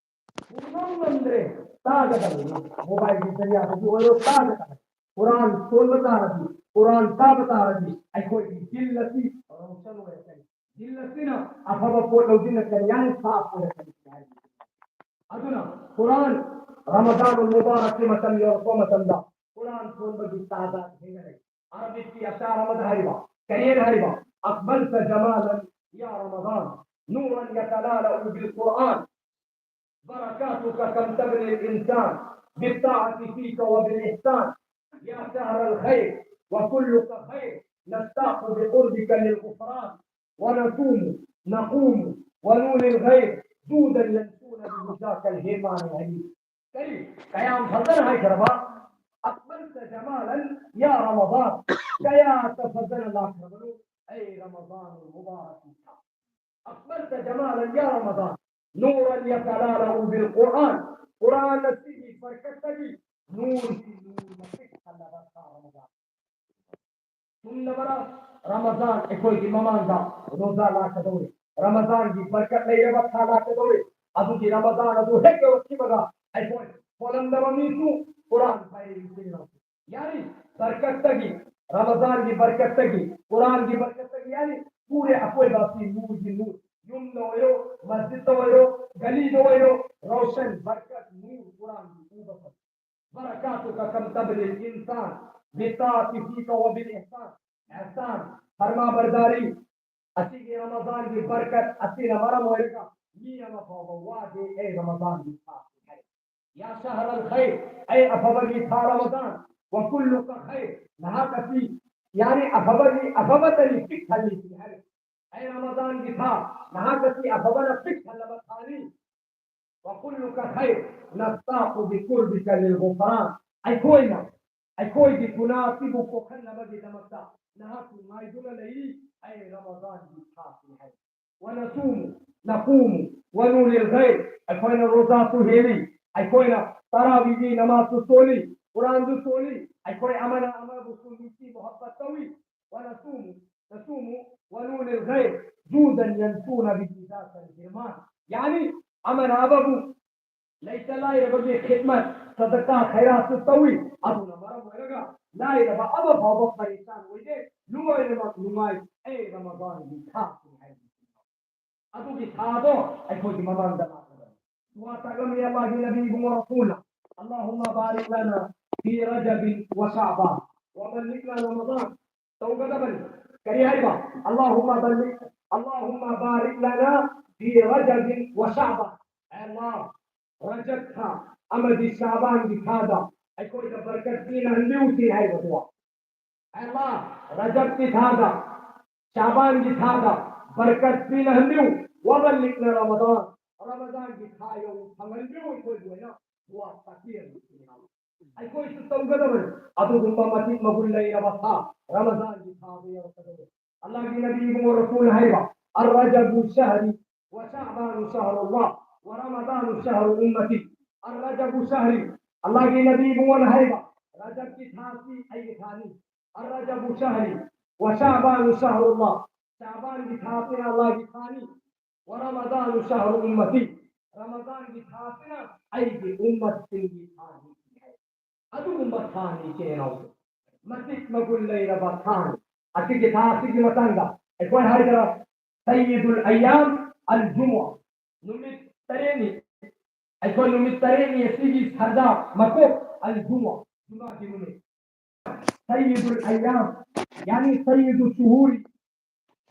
ꯁꯣꯟꯕ ꯉꯝꯗ꯭ꯔꯦ, ꯇꯥꯒꯗꯕꯅꯤ꯫ ꯃꯣꯕꯥꯏꯜꯒꯤ ꯖꯔꯤꯌꯥꯗꯒꯤ ꯑꯣꯏꯔꯣ, ꯇꯥꯒꯗꯕꯅꯤ꯫ ꯀꯨꯔꯥꯟ ꯁꯣꯟꯕ ꯇꯥꯔꯗꯤ, ꯀꯨꯔꯥꯟ ꯇꯥꯕ ꯇꯥꯔꯗꯤ, ꯑꯩꯈꯣꯏꯒꯤ ꯗꯤꯜ ꯑꯁꯤ ꯔꯣꯁꯟ ꯑꯣꯏꯔꯛꯀꯅꯤ꯫ ꯗꯤꯜ ꯑꯁꯤꯅ ꯑꯐꯕ ꯄꯣꯠ ꯂꯧꯁꯤꯜꯂꯛꯀꯅꯤ, ꯌꯥꯅꯤ, ꯁꯥꯐ ꯑꯣꯏꯔꯛꯀꯅꯤ ꯍꯥꯏꯔꯤ꯫ ꯑꯗꯨꯅ ꯀꯨꯔꯥꯟ, ꯔꯃꯗꯥꯟ ꯃꯨꯕꯥꯔꯛꯀꯤ ꯃꯇꯝ ꯌꯧꯔꯛꯄ ꯃꯇꯝꯗ ꯀꯨꯔꯥꯟ ꯁꯣꯟꯕꯒꯤ ꯇꯥꯗ ꯍꯦꯟꯒꯠꯂꯛꯏ꯫ ꯑꯔꯕꯤꯛꯀꯤ ꯑꯆꯥꯔ ꯑꯃꯗ ꯍꯥꯏꯔꯤꯕ, ꯀꯔꯤꯅ ꯍꯥꯏꯔꯤꯕ? "أقبلت جمالا يا رمضان، نورا يتلألأ بالقرآن، بركاتك كم تغني الإنسان، بالطاعة فيك وبالإحسان، يا شهر الخير وكلك خير، نشتاق بقربك للغفران، ونصوم نقوم ونولي الغير، جودا ينشر ذاك الهيمان العليم. ꯀꯔꯤ ꯀꯌꯥꯝ ꯐꯖꯅ ꯍꯥꯏꯈ꯭ꯔꯕ? أقبلت جمالا يا رمضان. ꯀꯌꯥꯗ ꯐꯖꯅ ꯂꯥꯛꯈ꯭ꯔꯕꯅꯣ ꯑꯩ ꯔꯃꯖꯥꯟ ꯃꯨꯕꯥꯔꯛꯀꯤ ꯊꯥ. أقبلت جمالا يا رمضان، نورا يتلألأ بالقرآن. ꯀꯨꯔꯥꯟ ꯑꯁꯤꯒꯤ ꯕꯔꯀꯠꯇꯒꯤ ꯅꯨꯔꯒꯤ ꯅꯨꯔꯅ ꯄꯤꯛ ꯊꯜꯂꯕ ꯊꯥ ꯔꯃꯖꯥꯟ. ꯆꯨꯝꯂꯕꯔꯥ? ꯔꯃꯖꯥꯟ ꯑꯩꯈꯣꯏꯒꯤ ꯃꯃꯥꯡꯗ ꯔꯣꯖꯥ ꯂꯥꯛꯀꯗꯧꯔꯤ. ꯔꯃꯖꯥꯟꯒꯤ ꯕꯔꯀꯠ ꯂꯩꯔꯕ ꯊꯥ ꯂꯥꯛꯀꯗꯧꯔꯤ. ꯑꯗꯨꯒꯤ ꯔꯃꯖꯥꯟ ꯑꯗꯨ ꯍꯦꯛ ꯌꯧꯔꯛꯈꯤꯕꯒ ꯑꯩꯈꯣꯏ ꯄꯣꯂꯝꯗꯕ ꯃꯤꯁꯨ ꯀꯨꯔꯥꯟ ꯄꯥꯏꯔꯤꯕꯁꯤꯡ ꯌꯥꯅꯤ ꯕꯔꯀꯠꯇꯒꯤ, ꯔꯃꯖꯥꯟꯒꯤ ꯕꯔꯀꯠꯇꯒꯤ, ꯀꯨꯔꯥꯟꯒꯤ ꯕꯔꯀꯠꯇꯒꯤ ꯌꯥꯅꯤ. ꯄꯨꯔꯦ ꯑꯀꯣꯏꯕ ꯑꯁꯤ ꯅꯨꯔꯒꯤ ꯅꯨꯔ. ꯌꯨꯝꯗ ꯑꯣꯏꯔꯣ, ꯃꯁꯖꯤꯗꯇ ꯑꯣꯏꯔꯣ, ꯒꯂꯤꯗ ꯑꯣꯏꯔꯣ, ꯔꯣꯁꯟ, ꯕꯔꯀꯠ, ꯅꯨꯔ, ꯀꯨꯔꯥꯟꯒꯤ ꯎꯕ ꯐꯪ. بركاتك كم تبلي الإنسان بالطاعة فيك وبالإحسان. ꯏꯍꯁꯥꯟ, ꯐꯔꯃꯥꯕꯔꯗꯥꯔꯤ, ꯑꯁꯤꯒꯤ ꯔꯃꯖꯥꯟꯒꯤ ꯕꯔꯀꯠ ꯑꯁꯤꯅ ꯃꯔꯝ ꯑꯣꯏꯔꯒ ꯃꯤ ꯑꯃ ꯐꯥꯎꯕ ꯋꯥꯗꯦ, ꯑꯩ ꯔꯃꯖꯥꯟꯒꯤ ꯊꯥ ꯍꯥꯏ. يا شهر الخير, ꯑꯩ ꯑꯐꯕꯒꯤ ꯊꯥ ꯔꯃꯖꯥꯟ, وكلك خير, ꯅꯍꯥꯛ ꯑꯁꯤ, ꯌꯥꯅꯤ, ꯑꯐꯕꯒꯤ, ꯑꯐꯕꯇꯅꯤ ꯄꯤꯛ ꯊꯜꯂꯤꯁꯤ ꯍꯥꯏ. ꯑꯩ ꯔꯃꯖꯥꯟꯒꯤ ꯊꯥ, ꯅꯍꯥꯛ ꯑꯁꯤ ꯑꯐꯕꯅ ꯄꯤꯛ ꯊꯜꯂꯕ ꯊꯥꯅꯤ. وكلك خير، نشتاق بقربك للغفران. ꯑꯩꯈꯣꯏꯅ ꯑꯩꯈꯣꯏꯒꯤ ꯒꯨꯅꯥ ꯑꯁꯤꯕꯨ ꯀꯣꯛꯍꯟꯅꯕꯒꯤꯗꯃꯛꯇ ꯅꯍꯥꯛꯄꯨ ꯉꯥꯏꯗꯨꯅ ꯂꯩꯔꯤ, ꯑꯩ ꯔꯃꯖꯥꯟꯒꯤ ꯊꯥꯁꯤ ꯍꯥꯏ. ونصوم، نقوم، ونولي الغير. ꯑꯩꯈꯣꯏꯅ ꯔꯣꯖꯥꯁꯨ ꯍꯦꯜꯂꯤ, ꯑꯩꯈꯣꯏꯅ ꯇꯔꯥꯕꯤꯒꯤ ꯅꯃꯥꯖꯁꯨ ꯁꯣꯜꯂꯤ, ꯀꯨꯔꯥꯟꯁꯨ ꯁꯣꯜꯂꯤ, ꯑꯩꯈꯣꯏ ꯑꯃꯅ ꯑꯃꯕꯨꯁꯨ ꯅꯨꯡꯁꯤ ꯃꯣꯍꯕꯠ ꯇꯧꯏ. ونصوم، نصوم، ونولي الغير، جودا ينسون به ذاك الهيمان. ꯌꯥꯅꯤ, ꯑꯃꯅ ꯑꯃꯕꯨ ꯂꯩꯇ ꯂꯥꯏꯔꯕꯒꯤ ꯈꯤꯗꯃꯠ, ꯁꯗꯀꯥ, ꯈꯩꯔꯥꯠꯁꯨ ꯇꯧꯏ. ꯑꯗꯨꯅ ꯃꯔꯝ ꯑꯣꯏꯔꯒ ꯂꯥꯏꯔꯕ ꯑꯃ ꯐꯥꯎꯕ ꯄꯔꯤꯁꯥꯟ ꯑꯣꯏꯗꯦ, ꯂꯣꯏꯅꯃꯛ ꯅꯨꯡꯉꯥꯏ. ꯑꯩ ꯔꯃꯖꯥꯟꯒꯤ ꯊꯥꯁꯤ ꯍꯥꯏꯕ ꯑꯗꯨꯒꯤ ꯊꯥꯗꯣ ꯑꯩꯈꯣꯏꯒꯤ ꯃꯃꯥꯡꯗ ꯂꯥꯛꯀꯗꯕꯅꯤ. ꯗꯨꯋꯥ ꯇꯥꯒꯝ, ꯌꯥ ꯑꯜꯂꯥꯍ, ꯅꯕꯤ ꯏꯕꯨꯡꯉꯣ ꯔꯁꯨꯜ, اللهم بارك لنا في رجب وشعبان وبلغنا رمضان. ꯇꯧꯒꯗꯕꯅꯤ. ꯀꯔꯤ ꯍꯥꯏꯕ? اللهم بلغ، اللهم بارك لنا في رجب وشعبان. ꯑꯦ ꯑꯜꯂꯥꯍ, ꯔꯖꯕ ꯊꯥ ꯑꯃꯗꯤ ꯁꯥꯕꯥꯟꯒꯤ ꯊꯥꯗ ꯑꯩꯈꯣꯏꯗ ꯕꯔꯀꯠ ꯄꯤꯅꯍꯟꯕꯤꯌꯨ ꯁꯤ ꯍꯥꯏꯕ ꯗꯨꯋꯥ. ꯑꯦ ꯑꯜꯂꯥꯍ, ꯔꯖꯕꯀꯤ ꯊꯥꯗ, ꯁꯥꯕꯥꯟꯒꯤ ꯊꯥꯗ ꯕꯔꯀꯠ ꯄꯤꯅꯍꯟꯕꯤꯌꯨ. وبلغنا رمضان. ꯔꯃꯖꯥꯟꯒꯤ ꯊꯥ ꯌꯧ ꯐꯪꯍꯟꯕꯤꯌꯨ ꯑꯩꯈꯣꯏꯕꯨ ꯍꯥꯏꯅ ꯗꯨꯋꯥ ꯇꯥꯛꯄꯤꯔꯝꯃꯤ꯫ ꯑꯩꯈꯣꯏꯁꯨ ꯇꯧꯒꯗꯕꯅꯤ꯫ ꯑꯗꯨꯒꯨꯝꯕ ꯃꯇꯤꯛ ꯃꯒꯨꯟ ꯂꯩꯔꯕ ꯊꯥ ꯔꯃꯖꯥꯟꯒꯤ ꯊꯥꯗ ꯌꯧꯔꯛꯀꯗꯕꯅꯤ꯫ ꯑꯜꯂꯥꯍꯒꯤ ꯅꯕꯤ ꯏꯕꯨꯡꯉꯣ ꯔꯁꯨꯜꯅ ꯍꯥꯏꯕ, "الرجب شهري وشعبان شهر الله ورمضان شهر أمتي." الرجب شهري, ꯑꯜꯂꯥꯍꯒꯤ ꯅꯕꯤ ꯏꯕꯨꯡꯉꯣꯅ ꯍꯥꯏꯕ, "ꯔꯖꯕꯀꯤ ꯊꯥꯁꯤ ꯑꯩꯒꯤ ꯊꯥꯅꯤ꯫ الرجب شهري وشعبان شهر الله." ꯁꯥꯕꯥꯟꯒꯤ ꯊꯥꯁꯤꯅ ꯑꯜꯂꯥꯍꯒꯤ ꯊꯥꯅꯤ꯫ ورمضان شهر أمتي. ꯔꯃꯖꯥꯟꯒꯤ ꯊꯥꯁꯤꯅ ꯑꯩꯒꯤ ꯎꯝꯃꯠꯁꯤꯡꯒꯤ ꯊꯥꯅꯤ꯫ ꯑꯗꯨꯒꯨꯝꯕ ꯊꯥꯅꯤ, ꯏꯆꯤꯟ ꯏꯅꯥꯎꯁꯤꯡ꯫ ꯃꯇꯤꯛ ꯃꯒꯨꯟ ꯂꯩꯔꯕ ꯊꯥꯅꯤ꯫ ꯑꯁꯤꯒꯤ ꯊꯥ ꯑꯁꯤꯒꯤ ꯃꯇꯥꯡꯗ ꯑꯩꯈꯣꯏ ꯍꯥꯏꯗ꯭ꯔꯥ, سيد الأيام الجمعة. ꯅꯨꯃꯤꯠ ꯇꯔꯦꯠꯅꯤ꯫ ꯑꯩꯈꯣꯏ ꯅꯨꯃꯤꯠ ꯇꯔꯦꯠꯅꯤ ꯑꯁꯤꯒꯤ ꯁꯔꯗꯥꯔ ꯃꯀꯣꯛ ꯑꯜ ꯖꯨꯃꯥ, ꯖꯨꯃꯥꯒꯤ ꯅꯨꯃꯤꯠ꯫ سيد الأيام, ꯌꯥꯅꯤ سيد الشهور.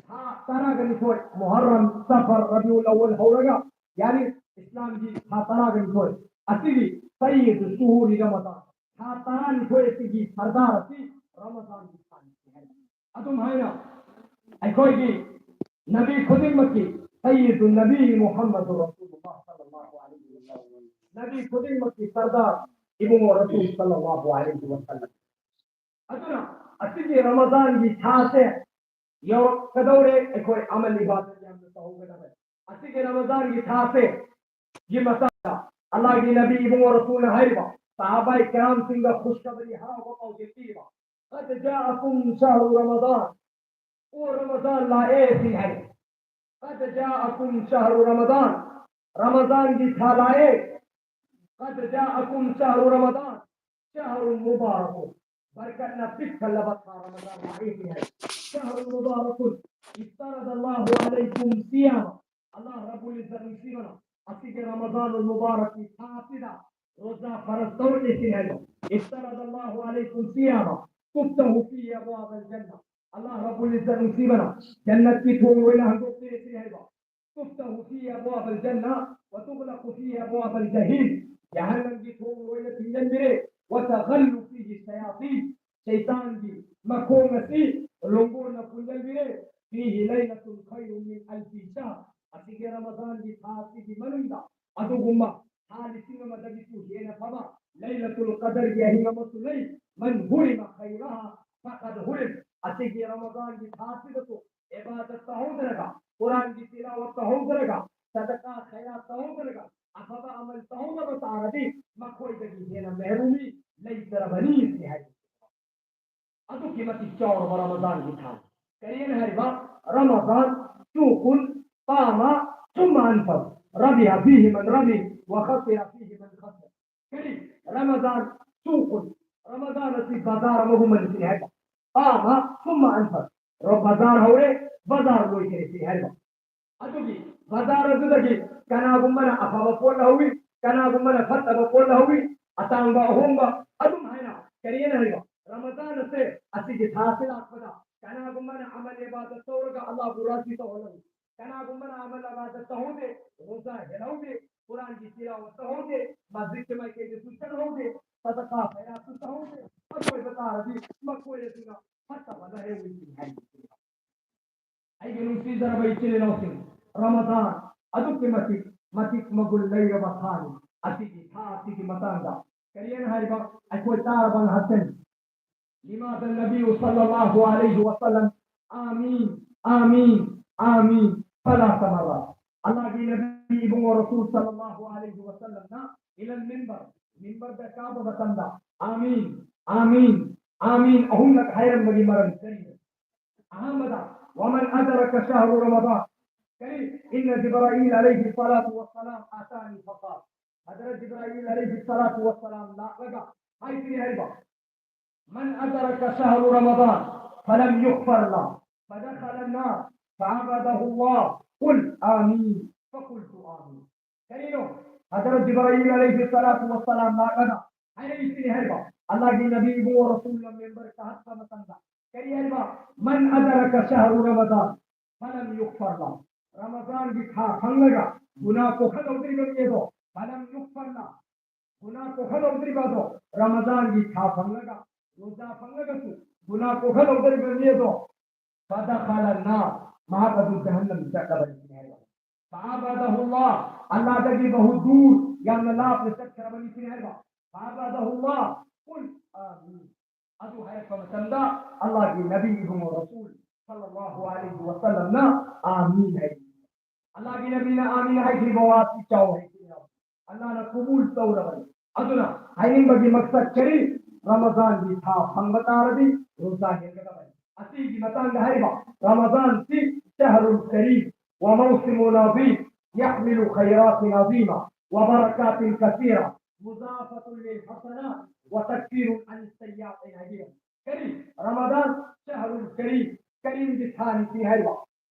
ꯊꯥ ꯇꯔꯥꯒ ꯅꯤꯊꯣꯏ, ꯃꯨꯍꯔꯝ, ꯁꯐꯔ, ꯔꯕꯤꯎꯜ ꯑꯋꯜ ꯍꯧꯔꯒ, ꯌꯥꯅꯤ ꯏꯁꯂꯥꯝꯒꯤ ꯊꯥ ꯇꯔꯥꯒ ꯅꯤꯊꯣꯏ ꯑꯁꯤꯒꯤ سيد الشهور رمضان. ꯊꯥ ꯇꯔꯥꯅꯤꯊꯣꯏ ꯑꯁꯤꯒꯤ ꯁꯔꯗꯥꯔ ꯑꯁꯤ ꯔꯃꯖꯥꯟꯒꯤ ꯊꯥꯅꯤ ꯍꯥꯏ꯫ ꯑꯗꯨꯝ ꯍꯥꯏꯅ ꯑꯩꯈꯣꯏꯒꯤ ꯅꯕꯤ ꯈꯨꯗꯤꯡꯃꯛꯀꯤ سيد النبي محمد رسول الله صلى الله عليه وسلم. ꯅꯕꯤ ꯈꯨꯗꯤꯡꯃꯛꯀꯤ ꯁꯔꯗꯥꯔ ꯏꯕꯨꯡꯉꯣ ꯔꯁꯨꯜ صلى الله عليه وسلم. ꯑꯗꯨꯅ ꯑꯁꯤꯒꯤ ꯔꯃꯖꯥꯟꯒꯤ ꯊꯥꯁꯦ ꯌꯧꯔꯛꯀꯗꯧꯔꯦ꯫ ꯑꯩꯈꯣꯏ ꯑꯃꯜ ꯏꯕꯥꯗꯠ ꯌꯥꯝꯅ ꯇꯧꯍꯧꯒꯗꯕꯅꯤ꯫ ꯑꯁꯤꯒꯤ ꯔꯃꯖꯥꯟꯒꯤ ꯊꯥꯁꯦ ꯒꯤ ꯃꯇꯥꯡꯗ ꯑꯜꯂꯥꯍꯒꯤ ꯅꯕꯤ ꯏꯕꯨꯡꯉꯣ ꯔꯁꯨꯜꯅ ꯍꯥꯏꯔꯤꯕ, ꯁꯍꯥꯕꯥꯏ ꯀꯔꯥꯝꯁꯤꯡꯗ ꯈꯨꯁꯈꯕꯔꯤ ꯍꯔꯥꯎꯕ ꯄꯥꯎꯖꯦꯜ ꯄꯤꯔꯤꯕ, "قد جاءكم شهر رمضان." ꯑꯣ ꯔꯃꯖꯥꯟ ꯂꯥꯛꯑꯦ ꯁꯤ ꯍꯥꯏ꯫ "قد جاءكم شهر رمضان." ꯔꯃꯖꯥꯟꯒꯤ ꯊꯥ ꯂꯥꯛꯑꯦ꯫ "قد جاءكم شهر رمضان شهر مبارك." ꯕꯔꯀꯠꯅ ꯄꯤꯛ ꯊꯜꯂꯕ ꯊꯥ ꯔꯃꯖꯥꯟ ꯂꯥꯛꯑꯦ ꯁꯤ ꯍꯥꯏ꯫ "شهر مبارك افترض الله عليكم صيامه." ꯑꯜꯂꯥꯍ ꯔꯕꯨꯜ ꯏꯖꯠ ꯅꯨꯡꯁꯤꯕꯅ ꯑꯁꯤꯒꯤ ꯔꯃꯖꯥꯟ ꯃꯨꯕꯥꯔꯛꯀꯤ ꯊꯥ ꯑꯁꯤꯗ ꯔꯣꯖꯥ ꯐꯔꯖ ꯇꯧꯔꯛꯂꯦ ꯁꯤ ꯍꯥꯏꯕ꯫ "افترض الله عليكم صيامه تفتح فيه أبواب الجنة." ꯑꯜꯂꯥꯍ ꯔꯕꯨꯜ ꯏꯖꯠ ꯅꯨꯡꯁꯤꯕꯅ ꯖꯟꯅꯠꯀꯤ ꯊꯣꯡ ꯂꯣꯏꯅ ꯍꯥꯡꯗꯣꯛꯄꯤꯔꯦ ꯁꯤ ꯍꯥꯏꯕ꯫ "تفتح فيه أبواب الجنة وتغلق فيه أبواب الجحيم." ꯖꯍꯟꯅꯝꯒꯤ ꯊꯣꯡ ꯂꯣꯏꯅ ꯊꯤꯡꯖꯤꯟꯕꯤꯔꯦ꯫ "وتغل فيه الشياطين." ꯁꯩꯇꯥꯟꯒꯤ ꯃꯈꯣꯡ ꯑꯁꯤ ꯂꯣꯡꯒꯣꯟꯅ ꯄꯨꯟꯖꯟꯕꯤꯔꯦ꯫ "فيه ليلة خير من ألف شهر." ꯑꯁꯤꯒꯤ ꯔꯃꯖꯥꯟꯒꯤ ꯊꯥ ꯑꯁꯤꯒꯤ ꯂꯩ, "ꯃꯟ ꯍꯨꯔꯤꯃ ꯈꯩꯔꯥꯍ ꯐꯈꯗ ꯍꯨꯔꯤꯝ"꯫ ꯑꯁꯤꯒꯤ ꯔꯃꯖꯥꯟꯒꯤ ꯊꯥꯁꯤꯗꯁꯨ ꯏꯕꯥꯗꯠ ꯇꯧꯍꯧꯗ꯭ꯔꯒ, ꯀꯨꯔꯥꯟꯒꯤ ꯇꯤꯂꯥꯋꯠ ꯇꯧꯍꯧꯗ꯭ꯔꯒ, ꯁꯗꯀꯥ ꯈꯩꯔꯥꯠ ꯇꯧꯍꯧꯗ꯭ꯔꯒ, ꯑꯐꯕ ꯑꯃꯜ ꯇꯧꯍꯧꯗꯕ ꯇꯥꯔꯗꯤ ꯃꯈꯣꯏꯗꯒꯤ ꯍꯦꯟꯅ ꯃꯍꯔꯨꯃꯤ ꯂꯩꯇꯔꯕꯅꯤ ꯁꯤ ꯍꯥꯏ꯫ ꯑꯗꯨꯛꯀꯤ ꯃꯇꯤꯛ ꯆꯥꯎꯔꯕ ꯔꯃꯖꯥꯟꯒꯤ ꯊꯥ꯫ ꯀꯔꯤꯅ ꯍꯥꯏꯔꯤꯕ? "ꯔꯃꯖꯥꯟ ꯁꯨꯀꯨꯟ ꯄꯥꯃ ꯁꯨꯝꯃ ꯑꯟꯐꯛ, ꯔꯕꯤꯍ ꯐꯤꯍꯤ ꯃꯟ ꯔꯕꯤ, ꯋ ꯈꯁꯤꯔ ꯐꯤꯍꯤ ꯃꯟ ꯈꯁꯤꯔ"꯫ ꯀꯔꯤ? ꯔꯃꯖꯥꯟ ꯁꯨꯀꯨꯟ, ꯔꯃꯖꯥꯟ ꯑꯁꯤ ꯕꯖꯥꯔ ꯑꯃꯒꯨꯝꯕꯅꯤ ꯁꯤꯅꯤ ꯍꯥꯏꯕ꯫ ꯄꯥꯃ ꯁꯨꯝꯃ ꯑꯟꯐꯛ, ꯕꯖꯥꯔ ꯍꯧꯔꯦ, ꯕꯖꯥꯔ ꯂꯣꯏꯈꯔꯦ ꯁꯤꯅꯤ ꯍꯥꯏꯕ꯫ ꯑꯗꯨꯒꯤ ꯕꯖꯥꯔ ꯑꯗꯨꯗꯒꯤ ꯀꯅꯥꯒꯨꯝꯕꯅ ꯑꯐꯕ ꯄꯣꯠ ꯂꯧꯍꯧꯏ, ꯀꯅꯥꯒꯨꯝꯕꯅ ꯐꯠꯇꯕ ꯄꯣꯠ ꯂꯧꯍꯧꯏ, ꯑꯇꯥꯡꯕ ꯑꯍꯣꯡꯕ ꯑꯗꯨꯝ ꯍꯥꯏꯅ꯫ ꯀꯔꯤꯅ ꯍꯥꯏꯕ? ꯔꯃꯖꯥꯟ ꯑꯁꯦ ꯑꯁꯤꯒꯤ ꯊꯥꯁꯤ ꯂꯥꯛꯄꯗ ꯀꯅꯥꯒꯨꯝꯕꯅ ꯑꯃꯜ ꯏꯕꯥꯗꯠ ꯇꯧꯔꯒ ꯑꯜꯂꯥꯍꯕꯨ ꯔꯥꯖꯤ ꯇꯧꯍꯜꯂꯝꯃꯤ, ꯀꯅꯥꯒꯨꯝꯕꯅ ꯑꯃꯜ ꯏꯕꯥꯗꯠ ꯇꯧꯍꯧꯗꯦ, ꯔꯣꯖꯥ ꯍꯦꯜꯍꯧꯗꯦ, ꯀꯨꯔꯥꯟꯒꯤ ꯇꯤꯂꯥꯋꯠ ꯇꯧꯍꯧꯗꯦ, ꯃꯁꯖꯤꯗꯀꯤ ꯃꯥꯏꯀꯩꯗꯁꯨ ꯆꯠꯍꯧꯗꯦ, ꯁꯗꯀꯥ ꯈꯩꯔꯥꯠꯁꯨ ꯇꯧꯍꯧꯗꯦ꯫ ꯑꯗꯨ ꯑꯣꯏꯕ ꯇꯥꯔꯗꯤ ꯃꯈꯣꯏ ꯑꯗꯨꯅ ꯐꯠꯇꯕ ꯂꯩꯍꯧꯏ ꯍꯥꯏ꯫ ꯑꯩꯒꯤ ꯅꯨꯡꯁꯤꯖꯔꯕ ꯏꯆꯤꯜ ꯏꯅꯥꯎꯁꯤꯡ, ꯔꯃꯖꯥꯟ ꯑꯗꯨꯛꯀꯤ ꯃꯇꯤꯛ, ꯃꯇꯤꯛ ꯃꯒꯨꯟ ꯂꯩꯔꯕ ꯊꯥꯅꯤ꯫ ꯑꯁꯤꯒꯤ ꯊꯥ ꯑꯁꯤꯒꯤ ꯃꯇꯥꯡꯗ ꯀꯔꯤꯅ ꯍꯥꯏꯔꯤꯕ? ꯑꯩꯈꯣꯏ ꯇꯥꯔꯕ ꯉꯥꯛꯇꯅꯤ꯫ لماذا النبي صلى الله عليه وسلم آمين، آمين، آمين ثلاث مرات؟ ꯑꯜꯂꯥꯍꯒꯤ ꯅꯕꯤ ꯏꯕꯨꯡꯉꯣ ꯔꯁꯨꯜ ꯁꯜꯂꯜꯂꯥꯍꯨ ꯑꯂꯩꯍꯤ ꯋꯁꯜꯂꯝꯅ ꯏꯂꯜ ꯃꯤꯝꯕꯔ, ꯃꯤꯝꯕꯔꯗ ꯀꯥꯕ ꯃꯇꯝꯗ "ꯑꯥꯃꯤꯟ, ꯑꯥꯃꯤꯟ, ꯑꯥꯃꯤꯟ" ꯑꯍꯨꯝꯂꯛ ꯍꯥꯏꯔꯝꯕꯒꯤ ꯃꯔꯝ ꯀꯔꯤꯅꯣ? ꯑꯍꯥꯟꯕꯗ, "ومن أدرك شهر رمضان"꯫ ꯀꯔꯤ? "إن جبرائيل عليه الصلاة والسلام أتاني فقال"꯫ ꯍꯗꯔꯠ ꯖꯤꯕ꯭ꯔꯥꯏꯜ ꯑꯂꯩꯍꯤ ꯁꯂꯥꯇꯨ ꯋꯁꯁꯂꯥꯝ ꯂꯥꯛꯂꯒ ꯍꯥꯏꯈ꯭ꯔꯤ ꯍꯥꯏꯕ, "من أدرك شهر رمضان فلم يغفر له فدخل النار فأبعده الله، قل آمين، فقلت آمين"꯫ ꯀꯔꯤꯅꯣ? ꯍꯗꯔꯠ ꯖꯤꯕ꯭ꯔꯥꯏꯜ ꯑꯂꯩꯍꯤ ꯁꯂꯥꯇꯨ ꯋꯁꯁꯂꯥꯝ ꯂꯥꯛꯂꯒ ꯍꯥꯏꯔꯛꯏꯁꯤꯅꯤ ꯍꯥꯏꯕ, ꯑꯜꯂꯥꯍꯒꯤ ꯅꯕꯤ ꯏꯕꯨꯡꯉꯣ ꯔꯁꯨꯜꯅ ꯃꯤꯝꯕꯔ ꯀꯥꯈꯠꯄ ꯃꯇꯝꯗ ꯀꯔꯤ ꯍꯥꯏꯕ? "من أدرك شهر رمضان فلم يغفر له"꯫ ꯔꯃꯖꯥꯟꯒꯤ ꯊꯥ ꯐꯪꯂꯒ ꯒꯨꯅꯥ ꯀꯣꯛꯍꯜꯍꯧꯗ꯭ꯔꯤꯕ ꯃꯤ ꯑꯗꯣ, "فلم يغفر له"꯫ ꯒꯨꯅꯥ ꯀꯣꯛꯍꯜꯍꯧꯗ꯭ꯔꯤꯕ ꯑꯗꯣ, ꯔꯃꯖꯥꯟꯒꯤ ꯊꯥ ꯐꯪꯂꯒ, ꯔꯣꯖꯥ ꯐꯪꯂꯒꯁꯨ ꯒꯨꯅꯥ ꯀꯣꯛꯍꯜꯍꯧꯗ꯭ꯔꯤꯕ ꯃꯤ ꯑꯗꯣ, "فدخل النار"꯫ ꯃꯍꯥꯛ ꯑꯗꯨ ꯖꯍꯟꯅꯝ ꯆꯠꯂꯕꯅꯤ ꯍꯥꯏꯕ꯫ "فأبعده الله"꯫ ꯑꯜꯂꯥꯍꯗꯒꯤ ꯕꯍꯨ ꯗꯨꯔ, ꯌꯥꯝꯅ ꯂꯥꯞꯅ ꯆꯠꯈ꯭ꯔꯕꯅꯤ ꯁꯤꯅꯤ ꯍꯥꯏꯕ꯫ "فأبعده الله"꯫ قل آمين. ꯑꯗꯨ ꯍꯥꯏꯔꯛꯄ ꯃꯇꯝꯗ ꯑꯜꯂꯥꯍꯒꯤ ꯅꯕꯤ ꯏꯕꯨꯡꯉꯣ ꯔꯁꯨꯜ ꯁꯜꯂꯜꯂꯥꯍꯨ ꯑꯂꯩꯍꯤ ꯋꯁꯜꯂꯝꯅ "ꯑꯥꯃꯤꯟ" ꯍꯥꯏ꯫ ꯑꯜꯂꯥꯍꯒꯤ ꯅꯕꯤꯅ "ꯑꯥꯃꯤꯟ" ꯍꯥꯏꯈꯤꯕ ꯋꯥꯁꯤ ꯆꯥꯎ ꯍꯥꯏꯈꯤꯕ ꯑꯜꯂꯥꯍꯅ ꯀꯨꯕꯨꯜ ꯇꯧꯔꯕꯅꯤ꯫ ꯑꯗꯨꯅ ꯍꯥꯏꯅꯤꯡꯕꯒꯤ ꯃꯛꯁꯠ ꯀꯔꯤ? ꯔꯃꯖꯥꯟꯒꯤ ꯊꯥ ꯐꯪꯕ ꯇꯥꯔꯗꯤ ꯔꯣꯖꯥ ꯍꯦꯟꯒꯗꯕꯅꯤ꯫ ꯑꯁꯤꯒꯤ ꯃꯇꯥꯡꯗ ꯍꯥꯏꯔꯤꯕ ꯔꯃꯖꯥꯟꯁꯤ شهر كريم وموسم عظيم يحمل خيرات عظيمة وبركات كثيرة مضافة للحسنات وتكفير عن السيئات ꯍꯥꯏꯅ ꯍꯥꯏꯕꯤꯔꯝꯃꯤ꯫ ꯀꯔꯤ? ꯔꯃꯖꯥꯟ شهر كريم، ꯀꯔꯤꯝꯒꯤ ꯊꯥꯅꯤ ꯁꯤ ꯍꯥꯏꯔꯤꯕ꯫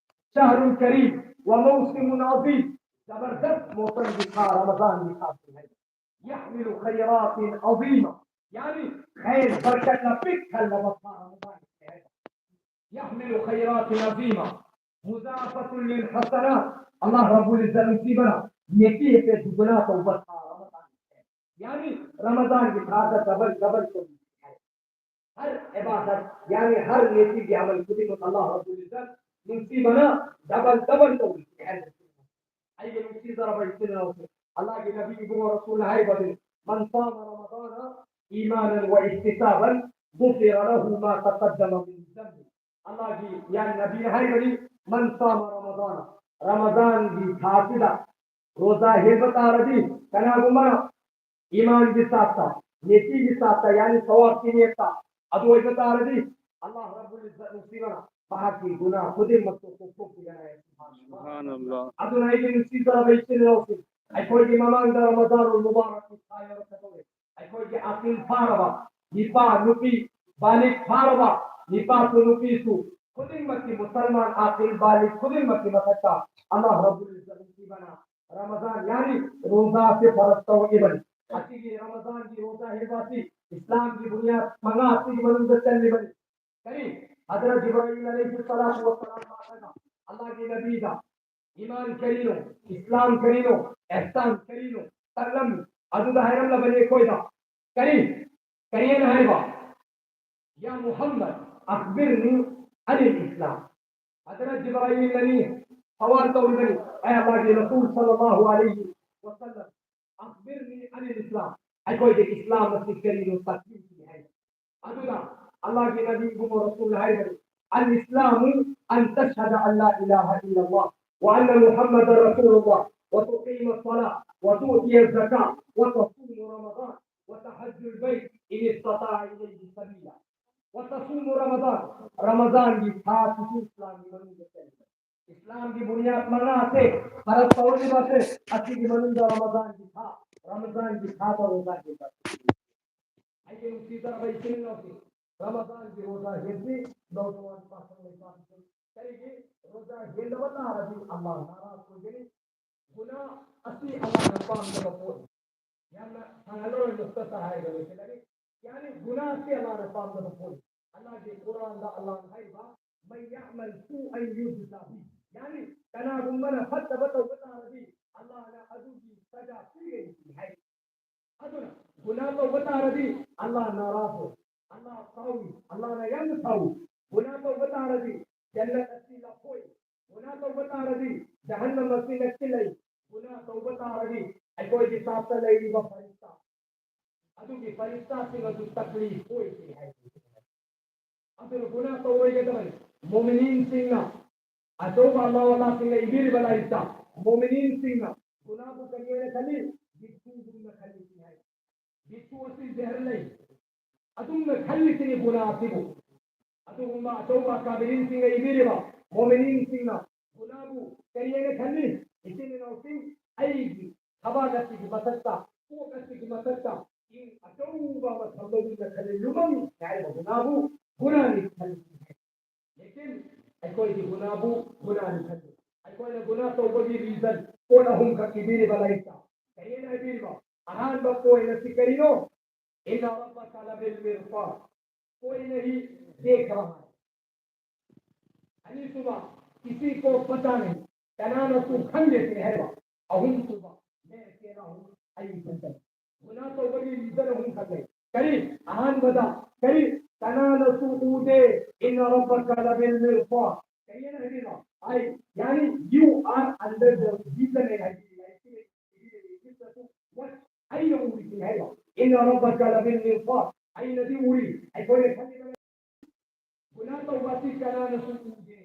شهر كريم وموسم عظيم، ꯖꯕꯔꯗꯁ ꯃꯣꯁꯝꯒꯤ ꯊꯥ ꯔꯃꯖꯥꯟꯒꯤ ꯊꯥ ꯁꯤ ꯍꯥꯏꯔꯤꯕ꯫ يحمل خيرات عظيمة، ꯌꯥꯅꯤ ꯈꯩꯔ ꯕꯔꯀꯠꯅ ꯄꯤꯛ ꯊꯜꯂꯕ ꯊꯥ ꯔꯃꯖꯥꯟꯒꯤ ꯊꯥ ꯍꯥꯏꯔꯤꯕ꯫ يحمل خيرات عظيمة مضافة للحسنات، ꯑꯜꯂꯥꯍ ꯔꯕꯨꯜ ꯏꯖꯠ ꯅꯨꯡꯁꯤꯕꯅ ꯅꯦꯀꯤ ꯑꯁꯦ ꯗꯨꯒꯨꯅꯥ ꯇꯧꯕ ꯊꯥ ꯔꯃꯖꯥꯟꯒꯤ ꯊꯥ꯫ ꯌꯥꯅꯤ ꯔꯃꯖꯥꯟꯒꯤ ꯊꯥꯗ ꯗꯕꯜ ꯗꯕꯜ ꯇꯧꯕ ꯍꯥꯏ꯫ ꯍꯔ ꯏꯕꯥꯗꯠ, ꯌꯥꯅꯤ ꯍꯔ ꯅꯦꯀꯤꯒꯤ ꯑꯃꯜ ꯈꯨꯗꯤꯡꯃꯛ ꯑꯜꯂꯥꯍ ꯔꯕꯨꯜ ꯏꯖꯠ ꯅꯨꯡꯁꯤꯕꯅ ꯗꯕꯜ ꯗꯕꯜ ꯇꯧꯔꯤ ꯍꯥꯏꯅ꯫ ꯑꯩꯒꯤ ꯅꯨꯡꯁꯤꯖꯔꯕ ꯏꯆꯤꯟ ꯏꯅꯥꯎꯁꯤꯡ, ꯑꯜꯂꯥꯍꯒꯤ ꯅꯕꯤ ꯏꯕꯨꯡꯉꯣ ꯔꯁꯨꯜꯅ ꯍꯥꯏꯕꯗꯨ, "من صام رمضان إيمانا واحتسابا غفر له ما تقدم من ذنبه." ꯑꯜꯂꯥꯍꯒꯤ ꯌꯥ ꯅꯕꯤꯅ ꯍꯥꯏꯕꯅꯤ, "من صام رمضان", ꯔꯃꯖꯥꯟꯒꯤ ꯊꯥꯁꯤꯗ ꯔꯣꯖꯥ ꯍꯦꯟꯕ ꯇꯥꯔꯗꯤ, ꯀꯅꯥꯒꯨꯝꯕꯅ ꯏꯃꯥꯟꯒꯤ ꯆꯥꯛꯇ, ꯅꯦꯀꯤꯒꯤ ꯆꯥꯛꯇ, ꯌꯥꯅꯤ ꯁꯋꯥꯕꯀꯤ ꯅꯤꯌꯠꯇ ꯑꯗꯨ ꯑꯣꯏꯕ ꯇꯥꯔꯗꯤ, ꯑꯜꯂꯥꯍ ꯔꯕꯨꯜ ꯏꯖꯠ ꯅꯨꯡꯁꯤꯕꯅ ꯃꯍꯥꯛꯀꯤ ꯒꯨꯅꯥ ꯈꯨꯗꯤꯡꯃꯛꯇꯨ ꯀꯣꯛꯊꯣꯛꯄꯤꯒꯅꯤ꯫ ꯁꯨꯕꯍꯥꯅꯜꯂꯥꯍ꯫ ꯑꯗꯨꯅ ꯑꯩꯒꯤ ꯅꯨꯡꯁꯤꯖꯔꯕ ꯏꯆꯤꯟ ꯏꯅꯥꯎꯁꯤꯡ, ꯑꯩꯈꯣꯏꯒꯤ ꯃꯃꯥꯡꯗ ꯔꯃꯖꯥꯟ ꯃꯨꯕꯥꯔꯛꯀꯤ ꯊꯥ ꯌꯧꯔꯛꯀꯗꯧꯔꯦ꯫ ꯑꯩꯈꯣꯏꯒꯤ ꯑꯀꯤꯜ ꯐꯥꯔꯕ, ꯅꯤꯄꯥ ꯅꯨꯄꯤ, ꯕꯥꯂꯤꯒ ꯐꯥꯔꯕ ꯅꯤꯄꯥꯁꯨ ꯅꯨꯄꯤꯁꯨ ꯈꯨꯗꯤꯡꯃꯛꯀꯤ, ꯃꯨꯁꯜꯃꯥꯟ ꯑꯀꯤꯜ ꯕꯥꯂꯤꯒ ꯈꯨꯗꯤꯡꯃꯛꯀꯤ ꯃꯊꯛꯇ ꯑꯜꯂꯥꯍ ꯔꯕꯨꯜ ꯏꯖꯠ ꯅꯨꯡꯁꯤꯕꯅ ꯔꯃꯖꯥꯟ ꯌꯥꯅꯤ ꯔꯣꯖꯥꯁꯦ ꯐꯔꯖ ꯇꯧꯔꯛꯏꯕꯅꯤ꯫ ꯑꯁꯤꯒꯤ ꯔꯃꯖꯥꯟꯒꯤ ꯔꯣꯖꯥ ꯍꯦꯟꯕ ꯑꯁꯤ ꯏꯁꯂꯥꯝꯒꯤ ꯕꯨꯅꯤꯌꯥꯗ ꯃꯉꯥ ꯑꯁꯤꯒꯤ ꯃꯅꯨꯡꯗ ꯆꯜꯂꯤꯕꯅꯤ꯫ ꯀꯔꯤ? ꯍꯖꯔꯠ ꯖꯤꯕ꯭ꯔꯥꯏꯜ ꯑꯂꯩꯍꯤ ꯁꯂꯥꯇꯨ ꯋꯁꯁꯂꯥꯝ ꯂꯥꯛꯂꯒ ꯑꯜꯂꯥꯍꯒꯤ ꯅꯕꯤꯗ ꯏꯃꯥꯟ ꯀꯔꯤꯅꯣ, ꯏꯁꯂꯥꯝ ꯀꯔꯤꯅꯣ, ꯏꯍꯁꯥꯟ ꯀꯔꯤꯅꯣ ꯇꯥꯛꯂꯝꯃꯤ꯫ ꯑꯗꯨꯗ ꯍꯥꯏꯔꯝꯂꯕꯅꯤ ꯑꯩꯈꯣꯏꯗ꯫ ꯀꯔꯤ? ꯀꯔꯤ ꯍꯥꯏꯅ ꯍꯥꯏꯕ? "يا محمد أخبرني عن الإسلام." ꯍꯖꯔꯠ ꯖꯤꯕ꯭ꯔꯥꯏꯜꯅꯅꯤ ꯁꯋꯥꯜ ꯇꯧꯔꯤꯕꯅꯤ, "ꯑꯦ ꯑꯜꯂꯥꯍꯒꯤ ꯔꯁꯨꯜ ꯁꯜꯂꯜꯂꯥꯍꯨ ꯑꯂꯩꯍꯤ ꯋꯁꯜꯂꯝ, أخبرني عن الإسلام, ꯑꯩꯈꯣꯏꯗ ꯏꯁꯂꯥꯝ ꯑꯁꯤ ꯀꯔꯤꯅꯣ ꯇꯥꯛꯄꯤꯒꯦ ꯍꯥꯏ꯫ ꯑꯗꯨꯅ ꯑꯜꯂꯥꯍꯒꯤ ꯅꯕꯤ ꯏꯕꯨꯡꯉꯣ ꯔꯁꯨꯜ ꯍꯥꯏꯕꯗꯤ, "الإسلام أن تشهد أن لا إله إلا الله وأن محمدا رسول الله وتقيم الصلاة وتؤتي الزكاة وتصوم رمضان وتحج البيت إن استطعت إليه سبيلا وتصوم رمضان." ꯔꯃꯖꯥꯟꯒꯤ ꯊꯥ ꯁꯤꯁꯨ ꯏꯁꯂꯥꯝꯒꯤ ꯃꯅꯨꯡꯗ ꯆꯜꯂꯤ꯫ ꯏꯁꯂꯥꯝꯒꯤ ꯕꯨꯅꯤꯌꯥꯗ ꯃꯉꯥꯁꯦ, ꯐꯔꯛ ꯇꯧꯔꯤꯕꯁꯦ, ꯑꯁꯤꯒꯤ ꯃꯅꯨꯡꯗ ꯔꯃꯖꯥꯟꯒꯤ ꯊꯥ, ꯔꯃꯖꯥꯟꯒꯤ ꯊꯥꯗ ꯔꯣꯖꯥ ꯍꯦꯟꯕ꯫ ꯑꯩꯒꯤ ꯅꯨꯡꯁꯤꯖꯔꯕ ꯏꯆꯤꯟ ꯏꯅꯥꯎꯁꯤꯡ, ꯔꯃꯖꯥꯟꯒꯤ ꯔꯣꯖꯥ ꯍꯦꯟꯁꯤ, ꯅꯧꯖꯋꯥꯟ ꯄꯥꯈꯪ ꯂꯩꯁꯥꯕꯤꯁꯤꯡ꯫ ꯀꯔꯤꯒꯤ? ꯔꯣꯖꯥ ꯍꯦꯟꯗꯕ ꯇꯥꯔꯗꯤ ꯑꯜꯂꯥꯍ ꯅꯥꯔꯥꯖ ꯑꯣꯏꯒꯅꯤ꯫ ꯒꯨꯅꯥ ꯑꯁꯤ ꯑꯜꯂꯥꯍꯅ ꯄꯥꯝꯗꯕ ꯄꯣꯠꯅꯤ꯫ ꯌꯥꯝꯅ ꯁꯥꯡꯍꯜꯂꯔꯣꯏ, ꯅꯨꯛꯇ ꯍꯥꯏꯔꯒ ꯂꯣꯏꯁꯤꯜꯂꯅꯤ꯫ ꯌꯥꯅꯤ, ꯒꯨꯅꯥ ꯑꯁꯤ ꯑꯜꯂꯥꯍꯅ ꯄꯥꯝꯗꯕ ꯄꯣꯠꯅꯤ꯫ ꯑꯜꯂꯥꯍꯒꯤ ꯀꯨꯔꯥꯟꯗ ꯑꯜꯂꯥꯍꯅ ꯍꯥꯏꯔꯤꯕ, "من يعمل سوءا يجز به"꯫ ꯌꯥꯅꯤ, ꯀꯅꯥꯒꯨꯝꯕꯅ ꯐꯠꯇꯕ ꯇꯧꯕ ꯇꯥꯔꯗꯤ ꯑꯜꯂꯥꯍꯅ ꯑꯗꯨꯒꯤ ꯁꯖꯥ ꯄꯤꯒꯅꯤ ꯍꯥꯏ꯫ ꯑꯗꯨꯅ ꯒꯨꯅꯥ ꯇꯧꯕ ꯇꯥꯔꯗꯤ ꯑꯜꯂꯥꯍ ꯅꯥꯔꯥꯖ ꯑꯣꯏ, ꯑꯜꯂꯥꯍ ꯁꯥꯎꯏ, ꯑꯜꯂꯥꯍꯅ ꯌꯥꯝꯅ ꯁꯥꯎꯏ꯫ ꯒꯨꯅꯥ ꯇꯧꯕ ꯇꯥꯔꯗꯤ ꯖꯟꯅꯠ ꯑꯁꯤ ꯂꯥꯞꯊꯣꯛꯏ꯫ ꯒꯨꯅꯥ ꯇꯧꯕ ꯇꯥꯔꯗꯤ ꯖꯍꯟꯅꯝ ꯑꯁꯤ ꯅꯛꯁꯤꯜꯂꯛꯏ꯫ ꯒꯨꯅꯥ ꯇꯧꯕ ꯇꯥꯔꯗꯤ ꯑꯩꯈꯣꯏꯒꯤ ꯆꯥꯛꯇ ꯂꯩꯔꯤꯕ ꯐꯔꯤꯁꯇꯥ, ꯑꯗꯨꯒꯤ ꯐꯔꯤꯁꯇꯥꯁꯤꯡ ꯑꯗꯨ ꯇꯛꯂꯤꯐ ꯑꯣꯏꯈꯤ ꯍꯥꯏ꯫ ꯑꯗꯨꯅ ꯒꯨꯅꯥ ꯇꯧꯔꯣꯏꯒꯗꯕꯅꯤ꯫ ꯃꯣꯃꯤꯅꯤꯟꯁꯤꯡꯅ, ꯑꯆꯧꯕ ꯑꯜꯂꯥꯍ ꯋꯥꯂꯥꯁꯤꯡꯅ ꯏꯕꯤꯔꯤꯕ ꯂꯥꯏꯔꯤꯛꯇ, ꯃꯣꯃꯤꯅꯤꯟꯁꯤꯡꯅ ꯒꯨꯅꯥꯕꯨ ꯀꯔꯤ ꯑꯣꯏꯅ ꯈꯜꯂꯤ? ꯕꯤꯠꯁꯨꯒꯨꯝꯅ ꯈꯜꯂꯤ ꯍꯥꯏ꯫ ꯕꯤꯠꯁꯨ ꯑꯁꯤ ꯖꯍꯔ ꯂꯩ꯫ ꯑꯗꯨꯝꯅ ꯈꯜꯂꯤꯁꯤꯅꯤ ꯒꯨꯅꯥ ꯑꯁꯤꯕꯨ꯫ ꯑꯗꯨꯒꯨꯝꯕ ꯑꯆꯧꯕ ꯀꯥꯕꯤꯔꯤꯟꯁꯤꯡꯅ ꯏꯕꯤꯔꯤꯕ ꯃꯣꯃꯤꯅꯤꯟꯁꯤꯡꯅ ꯒꯨꯅꯥꯕꯨ ꯀꯔꯤ ꯍꯥꯏꯅ ꯈꯜꯂꯤ? ꯏꯆꯤꯟ ꯏꯅꯥꯎꯁꯤꯡ, ꯑꯩꯒꯤ ꯊꯕꯥꯛ ꯑꯁꯤꯒꯤ ꯃꯊꯛꯇ, ꯀꯣꯛ ꯑꯁꯤꯒꯤ ꯃꯊꯛꯇ ꯏꯪ ꯑꯆꯧꯕ ꯑꯃ ꯊꯝꯕꯒꯨꯝꯅ ꯈꯜꯂꯤ꯫ ꯂꯨꯃꯪ ꯍꯥꯏꯔꯤꯕ ꯒꯨꯅꯥꯕꯨ ꯒꯨꯅꯥꯅꯤ ꯈꯜꯂꯤ꯫ ꯂꯦꯀꯤꯟ ꯑꯩꯈꯣꯏꯗꯤ ꯒꯨꯅꯥꯕꯨ ꯒꯨꯅꯥꯅꯤ ꯈꯜꯂꯤ꯫ ꯑꯩꯈꯣꯏꯅ ꯒꯨꯅꯥ ꯇꯧꯕꯒꯤ ꯔꯤꯖꯟ ꯄꯣꯏꯟ ꯑꯍꯨꯝꯈꯛ ꯏꯕꯤꯔꯤꯕ ꯂꯥꯏꯔꯤꯛꯇ꯫ ꯀꯔꯤꯅ ꯍꯥꯏꯕꯤꯔꯤꯕ? ꯑꯍꯥꯟꯕ ꯄꯣꯏꯟ ꯑꯁꯤ ꯀꯔꯤꯅꯣ? "إن ربك لبالمرصاد"꯫ ꯄꯣꯏꯟ ꯑꯍꯤ ꯗꯦꯈ ꯔꯍꯥ ꯍꯥꯏ꯫ ꯑꯅꯤꯁꯨꯕ, "ꯀꯤꯁꯤ ꯀꯣ ꯄꯇꯥ ꯅꯍꯤ"꯫ ꯀꯅꯥꯅꯁꯨ ꯈꯪꯗꯦ ꯍꯥꯏꯕ꯫ ꯑꯍꯨꯝꯁꯨꯕ, "ꯃꯦ ꯑꯀꯦꯂꯥ ꯍꯨ", ꯑꯩ ꯏꯊꯟꯇꯅꯤ꯫ ꯒꯨꯅꯥ ꯇꯧꯕꯒꯤ ꯔꯤꯖꯟ ꯑꯍꯨꯝ ꯈꯛ ꯂꯩ꯫ ꯀꯔꯤ? ꯑꯍꯥꯟꯕꯗ, ꯀꯔꯤ? "ꯀꯅꯥꯅꯁꯨ ꯎꯗꯦ, إن ربك لبالمرصاد"꯫ ꯀꯔꯤꯅ ꯍꯥꯏꯕꯤꯔꯣ? ꯑꯩ, ꯌꯥꯅꯤ, "You are under the vision" ꯍꯥꯏꯕꯤꯔꯤ꯫ What ꯑꯩꯅ ꯎꯔꯤꯁꯤꯅꯤ ꯍꯥꯏꯕ꯫ "ꯏꯟꯅ ꯔꯕꯀ ꯂꯕꯤꯜ ꯃꯤꯔꯁꯥꯗ", ꯑꯩꯅꯗꯤ ꯎꯔꯤ꯫ ꯑꯩꯈꯣꯏꯅ ꯈꯜꯂꯤꯕ ꯒꯨꯅꯥ ꯇꯧꯕ ꯑꯁꯤ ꯀꯅꯥꯅꯁꯨ ꯎꯗꯦ꯫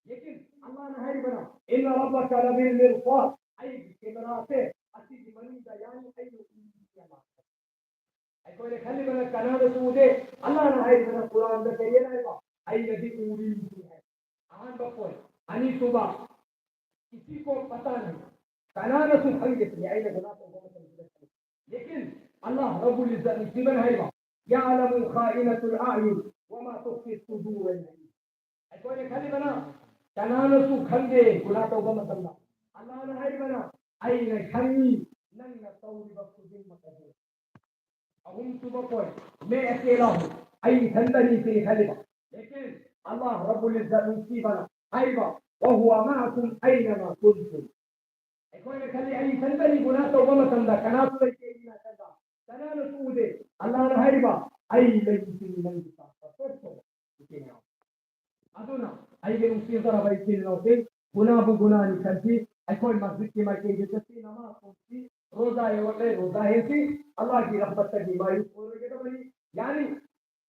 ꯂꯦꯀꯤꯟ ꯑꯜꯂꯥꯍꯅ ꯍꯥꯏꯔꯤꯕꯅ, "ꯏꯟꯅ ꯔꯕꯀ ꯂꯕꯤꯜ ꯃꯤꯔꯁꯥꯗ", ꯑꯩꯒꯤ ꯀꯦꯃꯦꯔꯥꯁꯦ ꯑꯁꯤꯒꯤ ꯃꯅꯨꯡꯗ, ꯌꯥꯅꯤ, ꯑꯩꯅ ꯎꯔꯤꯁꯤꯅꯤ ꯍꯥꯏꯕ꯫ ꯑꯩꯈꯣꯏꯅ ꯈꯜꯂꯤꯕꯅ ꯀꯅꯥꯗꯁꯨ ꯎꯗꯦ꯫ ꯑꯜꯂꯥꯍꯅ ꯍꯥꯏꯔꯤꯕꯅ ꯀꯨꯔꯥꯟꯗ ꯀꯔꯤꯅ ꯍꯥꯏꯕ? "ꯑꯩꯅꯗꯤ ꯎꯔꯤ" ꯍꯥꯏ꯫ ꯑꯍꯥꯟꯕ ꯄꯣꯏꯟ꯫ ꯑꯅꯤꯁꯨꯕ, ꯏꯁꯤ ꯀꯣ ꯄꯇꯥ ꯅꯍꯤ꯫ ꯀꯅꯥꯅꯁꯨ ꯈꯪꯗꯦ ꯁꯤꯅꯤ ꯑꯩꯅ ꯒꯨꯅꯥ ꯇꯧꯕ ꯃꯇꯝꯁꯤꯗ꯫ ꯂꯦꯀꯤꯟ ꯑꯜꯂꯥꯍ ꯔꯕꯨꯜ ꯏꯖ꯭ꯖꯠ ꯅꯨꯡꯁꯤꯕꯅ ꯍꯥꯏꯕ, "ꯌꯥꯂꯃꯨ ꯈꯥꯏꯅꯇꯨꯜ ꯑꯌꯨꯟ ꯋꯃꯥ ꯇꯨꯈꯐꯤ ꯁꯨꯗꯨꯔ" ꯍꯥꯏ꯫ ꯑꯩꯈꯣꯏꯅ ꯈꯜꯂꯤꯕꯅ ꯀꯅꯥꯅꯁꯨ ꯈꯪꯗꯦ ꯒꯨꯅꯥ ꯇꯧꯕ ꯃꯇꯝꯗ꯫ ꯑꯜꯂꯥꯍꯅ ꯍꯥꯏꯔꯤꯕꯅ, "ꯑꯩꯅ ꯈꯪꯉꯤ ꯅꯪꯅ ꯇꯧꯔꯤꯕ ꯈꯨꯗꯤꯡꯃꯛ ꯑꯗꯨ"꯫ ꯑꯍꯨꯝꯁꯨꯕ ꯄꯣꯏꯟ, "ꯃꯦ ꯑꯀꯦꯂꯥ ꯍꯨ", ꯑꯩ ꯏꯊꯟꯇꯅꯤ ꯁꯤꯅꯤ ꯈꯜꯂꯤꯕ꯫ ꯂꯦꯀꯤꯟ ꯑꯜꯂꯥꯍ ꯔꯕꯨꯜ ꯏꯖ꯭ꯖꯠ ꯅꯨꯡꯁꯤꯕꯅ ꯍꯥꯏꯕ, "ꯋꯍꯨꯋ ꯃꯥꯑꯀꯨꯝ ꯑꯩꯅꯃꯥ ꯀꯨꯟꯇꯨꯝ"꯫ ꯑꯩꯈꯣꯏꯅ ꯈꯜꯂꯤ ꯑꯩ ꯏꯊꯟꯇꯅꯤ ꯒꯨꯅꯥ ꯇꯧꯕ ꯃꯇꯝꯗ ꯀꯅꯥꯁꯨ ꯂꯩꯇꯦ ꯑꯩꯒꯤ ꯅꯥꯀꯟꯗ, ꯀꯅꯥꯅꯁꯨ ꯎꯗꯦ꯫ ꯑꯜꯂꯥꯍꯅ ꯍꯥꯏꯔꯤꯕ, "ꯑꯩ ꯂꯩꯔꯤꯁꯤꯅꯤ ꯅꯪꯒꯤ ꯆꯥꯛꯇ ꯁꯣꯛꯆꯕ ꯏꯆꯤꯟ ꯏꯅꯥꯎ"꯫ ꯑꯗꯨꯅ ꯑꯩꯒꯤ ꯅꯨꯡꯁꯤꯖꯔꯕ ꯏꯆꯤꯟ ꯏꯅꯥꯎꯁꯤꯡ, ꯒꯨꯅꯥꯕꯨ ꯒꯨꯅꯥꯅꯤ ꯈꯟꯁꯤ, ꯑꯩꯈꯣꯏ ꯃꯁꯖꯤꯗꯀꯤ ꯃꯥꯏꯀꯩꯗ ꯆꯠꯁꯤ, ꯅꯃꯥꯖ ꯁꯣꯟꯁꯤ, ꯔꯣꯖꯥ ꯌꯧꯔꯛꯂꯦ, ꯔꯣꯖꯥ ꯍꯦꯟꯁꯤ, ꯑꯜꯂꯥꯍꯒꯤ ꯔꯍꯃꯠꯇꯒꯤ ꯃꯥꯌꯨꯁ ꯑꯣꯏꯔꯣꯏꯒꯗꯕꯅꯤ꯫ ꯌꯥꯅꯤ,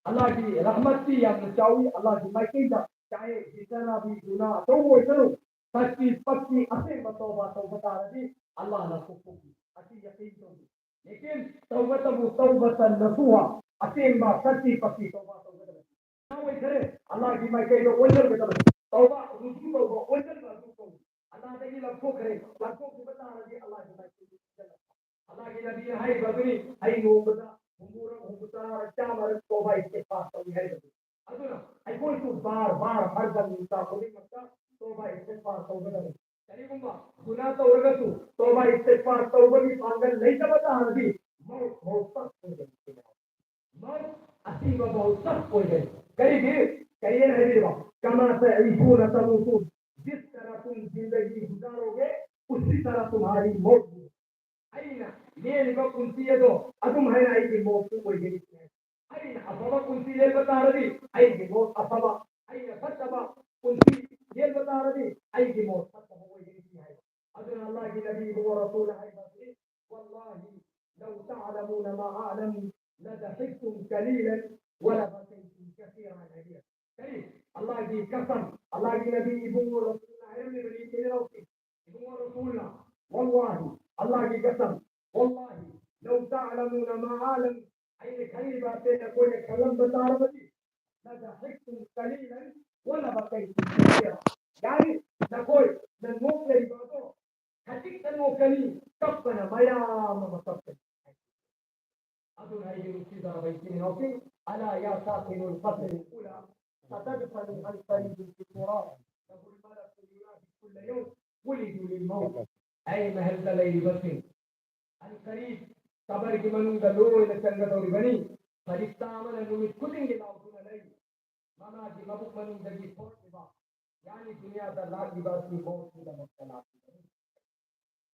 ꯑꯜꯂꯥꯍꯒꯤ ꯔꯍꯃꯠꯇꯤ ꯌꯥꯝꯅ ꯆꯥꯎꯏ, ꯑꯜꯂꯥꯍꯒꯤ ꯃꯥꯏꯀꯩꯗ ꯆꯥꯍꯦ ꯖꯤꯇꯅꯥ ꯚꯤ ꯒꯨꯅꯥ ꯑꯆꯧꯕ ꯑꯣꯏꯁꯅꯨ, ꯁꯆꯤ ꯄꯛꯀꯤ ꯑꯁꯦꯡꯕ ꯇꯧꯕ ꯇꯧꯕ ꯇꯥꯔꯗꯤ ꯑꯜꯂꯥꯍꯅ ꯀꯣꯛꯄꯤꯒꯅꯤ꯫ ꯑꯁꯤ ꯌꯥꯀꯤꯟ ꯇꯧꯕꯤ꯫ ꯂꯦꯀꯤꯟ ꯇꯧꯕꯇꯕꯨ ꯇꯧꯕꯇ ꯅꯁꯨꯍ, ꯑꯁꯦꯡꯕ ꯁꯆꯤ ꯄꯛꯀꯤ ꯇꯧꯕ ꯇꯧꯒꯗꯕꯅꯤ꯫ ꯑꯣꯏꯈꯔꯦ, ꯑꯜꯂꯥꯍꯒꯤ ꯃꯥꯏꯀꯩꯗ ꯑꯣꯟꯁꯤꯟꯒꯗꯕꯅꯤ꯫ ꯇꯧꯕ ꯔꯨꯖꯨ ꯇꯧꯕ, ꯑꯣꯟꯁꯤꯟꯕ ꯔꯨꯖꯨ ꯇꯧꯕ꯫ ꯑꯜꯂꯥꯍꯗꯒꯤ ꯂꯥꯞꯊꯣꯛꯈ꯭ꯔꯦ, ꯂꯥꯞꯊꯣꯛꯈꯤꯕ ꯇꯥꯔꯗꯤ ꯑꯜꯂꯥꯍꯒꯤ ꯃꯥꯏꯀꯩꯗ ꯑꯣꯟꯁꯤꯟꯒꯗꯕꯅꯤ꯫ ꯑꯜꯂꯥꯍꯒꯤ ꯅꯕꯤꯅ ꯍꯥꯏꯔꯤꯕ ꯑꯗꯨꯅꯤ, "ꯑꯩ ꯅꯣꯡꯃꯗ ꯍꯨꯝꯐꯨꯔꯛ, ꯍꯨꯝꯐꯨꯇꯔꯥꯔꯛ, ꯆꯥꯝꯃꯔꯛ ꯇꯧꯕ ꯏꯁꯇꯤꯒꯐꯥꯔ ꯇꯧꯏ" ꯍꯥꯏꯔꯤꯕꯗꯨ꯫ ꯑꯗꯨꯅ ꯑꯩꯈꯣꯏꯁꯨ ꯕꯥꯔ ꯕꯥꯔ ꯍꯔ ꯗꯝ ꯅꯨꯡꯗꯥꯡ ꯈꯨꯗꯤꯡꯃꯛꯇ ꯇꯧꯕ ꯏꯁꯇꯤꯒꯐꯥꯔ ꯇꯧꯒꯗꯕꯅꯤ꯫ ꯀꯔꯤꯒꯨꯝꯕ ꯒꯨꯅꯥ ꯇꯧꯔꯒꯁꯨ ꯇꯧꯕ ꯏꯁꯇꯤꯒꯐꯥꯔ ꯇꯧꯕꯒꯤ ꯄꯥꯡꯒꯜ ꯂꯩꯇꯕ ꯇꯥꯔꯗꯤ ꯃꯧ, ꯃꯧ ꯆꯞ ꯑꯣꯏꯒꯅꯤ꯫ ꯃꯧ, ꯑꯁꯤꯕ ꯃꯧ ꯆꯞ ꯑꯣꯏꯒꯅꯤ꯫ ꯀꯔꯤꯒꯤ? ꯀꯔꯤꯅ ꯍꯥꯏꯕꯤꯔꯤꯕ? "ꯀꯃꯥ ꯇꯏꯁꯨꯅ ꯇꯃꯨꯇꯨꯟ", "ꯖꯤꯁ ꯇꯔꯍ ꯇꯨꯝ ꯖꯤꯟꯗꯒꯤ ꯒꯨꯖꯥꯔꯣꯒꯦ, ꯎꯁꯤ ꯇꯔꯍ ꯇꯨꯝꯍꯥꯔꯤ ꯃꯧꯠ ꯍꯤ"꯫ ꯑꯩꯅ ꯂꯦꯜꯂꯤꯕ ꯄꯨꯟꯁꯤ ꯑꯗꯣ ꯑꯗꯨꯝ ꯍꯥꯏꯅ ꯑꯩꯒꯤ ꯃꯧꯠꯁꯨ ꯑꯣꯏꯒꯅꯤ꯫ ꯑꯩꯅ ꯑꯐꯕ ꯄꯨꯟꯁꯤ ꯂꯦꯟꯕ ꯇꯥꯔꯗꯤ ꯑꯩꯒꯤ ꯃꯧꯠ ꯑꯐꯕ, ꯑꯩꯅ ꯐꯠꯇꯕ ꯄꯨꯟꯁꯤ ꯂꯦꯟꯕ ꯇꯥꯔꯗꯤ ꯑꯩꯒꯤ ꯃꯧꯠ ꯐꯠꯇꯕ ꯑꯣꯏꯒꯅꯤ ꯍꯥꯏꯕ꯫ ꯑꯗꯨꯅ ꯑꯜꯂꯥꯍꯒꯤ ꯅꯕꯤ ꯏꯕꯨꯡꯉꯣ ꯔꯁꯨꯜꯅ ꯍꯥꯏꯕꯁꯤ, "ꯋꯜꯂꯥꯍꯤ ولبكيتم كثيرا. ꯀꯔꯤ? ꯑꯜꯂꯥꯍꯒꯤ ꯀꯁꯝ, ꯑꯜꯂꯥꯍꯒꯤ ꯅꯕꯤ ꯏꯕꯨꯡꯉꯣ ꯔꯁꯨꯜꯅ ꯍꯥꯏꯔꯝꯂꯤꯕꯅꯤ, ꯏꯆꯤꯟ ꯏꯅꯥꯎꯁꯤꯡ, ꯏꯕꯨꯡꯉꯣ ꯔꯁꯨꯜꯅ, ꯋꯥꯜꯂꯥꯍꯤ, ꯑꯜꯂꯥꯍꯒꯤ ꯀꯁꯝ, ꯋꯥꯜꯂꯥꯍꯤ, لو تعلمون ما أعلم, ꯑꯩꯅ ꯈꯪꯂꯤꯕ ꯑꯇꯩ ꯅꯈꯣꯏꯅ ꯈꯪꯂꯝꯕ ꯇꯥꯔꯕꯗꯤ, لضحكتم قليلا ولبكيتم كثيرا. ꯌꯥꯅꯤ, ꯅꯈꯣꯏꯅ ꯅꯣꯛꯂꯤꯕ ꯑꯗꯣ ꯈꯖꯤꯛꯇ ꯅꯣꯛꯀꯅꯤ, ꯀꯞꯄꯅ ꯃꯌꯥꯝ ꯑꯃ ꯀꯞꯀꯅꯤ꯫ ꯑꯗꯨꯅ ꯑꯩꯒꯤ ꯅꯨꯡꯁꯤꯖꯔꯕ ꯏꯆꯤꯟ ꯏꯅꯥꯎꯁꯤꯡ, ألا يا ساكن القبر الأولى ستدفن عن قريب في التراب، له الملك ينادي كل يوم ولدوا للموت. ꯑꯩ ꯃꯍꯜꯗ ꯂꯩꯔꯤꯕꯁꯤꯡ, ꯑꯟꯀꯔꯤꯕ ꯀꯕꯔꯒꯤ ꯃꯅꯨꯡꯗ ꯂꯣꯏꯅ ꯆꯪꯒꯗꯧꯔꯤꯕꯅꯤ꯫ ꯐꯔꯤꯁꯇꯥ ꯑꯃꯅ ꯅꯨꯃꯤꯠ ꯈꯨꯗꯤꯡꯒꯤ ꯂꯥꯎꯗꯨꯅ ꯂꯩ, ꯃꯃꯥꯒꯤ ꯃꯕꯨꯛ ꯃꯅꯨꯡꯗꯒꯤ ꯊꯣꯛꯂꯛꯂꯤꯕ, ꯌꯥꯅꯤ, ꯗꯨꯅꯤꯌꯥꯗ ꯂꯥꯛꯂꯤꯕ ꯑꯁꯤ ꯃꯧꯠꯀꯤꯗꯃꯛꯇ ꯂꯥꯛꯂꯤꯕꯅꯤ꯫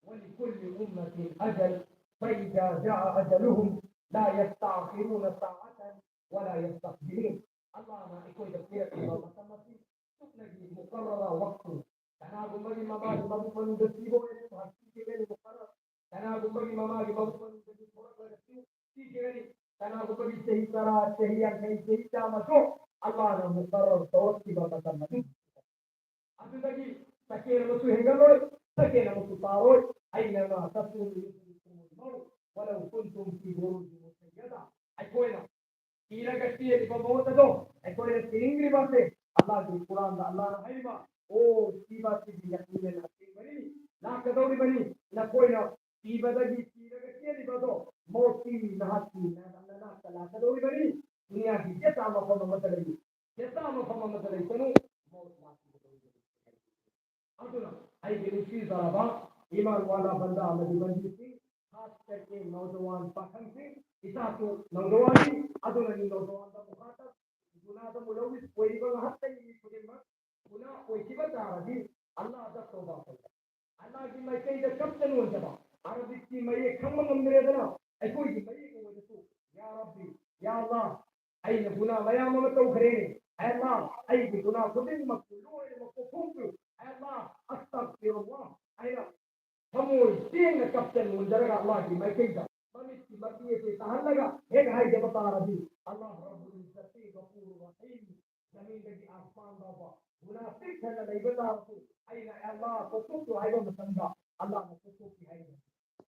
ولكل أمة أجل، فإذا جاء أجلهم لا يستأخرون ساعة ولا يستقدمون. ꯑꯜꯂꯥꯍꯅ ꯑꯩꯈꯣꯏꯗ ꯄꯤꯔꯛꯂꯤꯕ ꯃꯇꯝ ꯑꯁꯤ ꯁꯨꯞꯅꯒꯤ ꯃꯨꯀꯔꯔ ꯋꯥꯛꯇꯨ꯫ ꯀꯅꯥꯒꯨꯝꯕꯒꯤ ꯃꯃꯥꯒꯤ ꯃꯕꯨꯛ ꯃꯅꯨꯡꯗ ꯁꯤꯕ ꯑꯣꯏꯔꯦ, ꯃꯍꯥꯛ ꯁꯤꯈꯤꯒꯅꯤ ꯃꯨꯀꯔꯔ꯫ ꯀꯅꯥꯒꯨꯝꯕꯒꯤ ꯃꯃꯥꯒꯤ ꯃꯕꯨꯛ ꯃꯅꯨꯡꯗꯒꯤ ꯊꯣꯛꯂꯛꯂꯒ ꯁꯤ-, ꯁꯤꯈꯤꯒꯅꯤ꯫ ꯀꯅꯥꯒꯨꯝꯕꯒꯤ ꯆꯍꯤ ꯇꯔꯥ, ꯆꯍꯤ ꯌꯥꯡꯈꯩ, ꯆꯍꯤ ꯆꯥꯝꯃꯁꯨ ꯑꯜꯂꯥꯍꯅ ꯃꯨꯀꯔꯔ ꯇꯧꯔꯛꯈꯤꯕ ꯃꯇꯝ ꯑꯗꯨ꯫ ꯑꯗꯨꯗꯒꯤ ꯁꯦꯀꯦꯟ ꯑꯃꯁꯨ ꯍꯦꯟꯒꯠꯂꯣꯏ, ꯁꯦꯀꯦꯟ ꯑꯃꯁꯨ ꯇꯥꯔꯣꯏ꯫ أينما تكونوا يدرككم الموت ولو كنتم في بروج مشيدة. ꯑꯩꯈꯣꯏꯅ ꯊꯤꯔꯒ ꯆꯦꯜꯂꯤꯕ ꯃꯣꯠ ꯑꯗꯣ ꯑꯩꯈꯣꯏꯅ ꯊꯤꯅꯤꯡꯂꯤꯕꯁꯦ, ꯑꯜꯂꯥꯍꯒꯤ ꯀꯨꯔꯥꯟꯗ ꯑꯜꯂꯥꯍꯅ ꯍꯥꯏꯔꯤꯕ, "ꯑꯣ, ꯁꯤꯕ ꯑꯁꯤꯗꯤ ꯌꯥꯝꯅ ꯂꯥꯛꯀꯗꯧꯔꯤꯕꯅꯤ, ꯂꯥꯛꯀꯗꯧꯔꯤꯕꯅꯤ, ꯅꯈꯣꯏꯅ ꯁꯤꯕꯗꯒꯤ ꯊꯤꯔꯒ ꯆꯦꯜꯂꯤꯕꯗꯣ, ꯃꯣꯠꯇꯤ ꯅꯍꯥꯛꯀꯤ ꯅꯥꯛꯇ ꯂꯥꯛꯀꯗꯧꯔꯤꯕꯅꯤ꯫ ꯗꯨꯅꯤꯌꯥꯒꯤ ꯖꯦꯇꯥ ꯃꯐꯝ ꯑꯃꯗ ꯂꯩꯌꯨ, ꯖꯦꯇꯥ ꯃꯐꯝ ꯑꯃꯗ ꯂꯩꯒꯅꯨ, ꯃꯣꯠ ꯂꯥꯛꯀꯗꯧꯔꯤꯕꯅꯤ꯫" ꯑꯗꯨꯅ ꯑꯩꯒꯤ ꯅꯨꯡꯁꯤꯖꯔꯕ ꯏꯃꯥꯟ ꯋꯥꯂꯥ ꯕꯟꯗꯥ ꯑꯃꯗꯤ ꯕꯟꯗꯤꯁꯤꯡ, ꯈꯥꯁ ꯀꯔꯀꯦ ꯅꯧꯖꯋꯥꯟ ꯄꯥꯈꯪꯁꯤꯡ, ꯏꯆꯥꯁꯨ ꯅꯧꯖꯋꯥꯟꯅꯤ, ꯑꯗꯨꯅꯅꯤ ꯅꯧꯖꯋꯥꯟꯗ ꯃꯨꯈꯥꯇꯕ, ꯒꯨꯅꯥꯗ ꯃꯨꯂꯧꯋꯤꯁ ꯑꯣꯏꯔꯤꯕ ꯉꯥꯏꯍꯥꯛꯇꯪꯒꯤ ꯃꯤ ꯈꯨꯗꯤꯡꯃꯛ ꯒꯨꯅꯥ ꯑꯣꯏꯈꯤꯕ ꯇꯥꯔꯗꯤ ꯑꯜꯂꯥꯍꯗ ꯇꯧꯕ ꯇꯧꯕ꯫ ꯑꯜꯂꯥꯍꯒꯤ ꯃꯥꯏꯀꯩꯗ ꯀꯞꯇ ꯅꯣꯟꯖꯕ, ꯑꯔꯕꯤꯛꯀꯤ ꯃꯌꯦꯛ ꯈꯪꯕ ꯉꯝꯗ꯭ꯔꯦꯗꯅ, ꯑꯩꯈꯣꯏꯒꯤ ꯃꯌꯦꯛ ꯑꯣꯏꯔꯁꯨ, "ꯌꯥ ꯔꯕꯤ, ꯌꯥ ꯑꯜꯂꯥꯍ, ꯑꯩꯅ ꯒꯨꯅꯥ ꯃꯌꯥꯝ ꯑꯃ ꯇꯧꯈ꯭ꯔꯦ꯫ ꯑꯜꯂꯥꯍ, ꯑꯩꯒꯤ ꯒꯨꯅꯥ ꯈꯨꯗꯤꯡꯃꯛꯄꯨ ꯂꯣꯏꯅꯃꯛ ꯀꯣꯛꯍꯟꯕꯤꯌꯨ꯫ ꯑꯜꯂꯥꯍ, ꯑꯁꯇꯒꯐꯤꯔꯨꯜꯂꯥꯍ" ꯍꯥꯏꯅ ꯊꯃꯣꯏ ꯁꯦꯡꯅ ꯀꯞꯇ ꯅꯣꯟꯖꯔꯒ ꯑꯜꯂꯥꯍꯒꯤ ꯃꯥꯏꯀꯩꯗ ꯃꯃꯤꯠꯀꯤ ꯃꯄꯤ ꯑꯁꯤ ꯇꯥꯍꯜꯂꯒ ꯍꯦꯛ ꯍꯥꯏꯖꯕ ꯇꯥꯔꯕꯗꯤ, ꯑꯜꯂꯥꯍ ꯔꯕꯨꯜ ꯏꯖ꯭ꯖꯠꯇꯤ ꯒꯐꯨꯔ ꯔꯍꯤꯝ, ꯖꯃꯤꯟꯗꯒꯤ ꯑꯥꯁꯃꯥꯟ ꯐꯥꯎꯕ ꯒꯨꯅꯥ ꯄꯤꯛ ꯊꯟꯅ ꯂꯩꯕ ꯇꯥꯔꯁꯨ, ꯑꯩꯅ ꯑꯜꯂꯥꯍ ꯀꯣꯛꯊꯣꯛꯆꯧ ꯍꯥꯏꯕ ꯃꯇꯝꯗ ꯑꯜꯂꯥꯍꯅ ꯀꯣꯛꯊꯣꯛꯈꯤ ꯍꯥꯏꯔꯤ꯫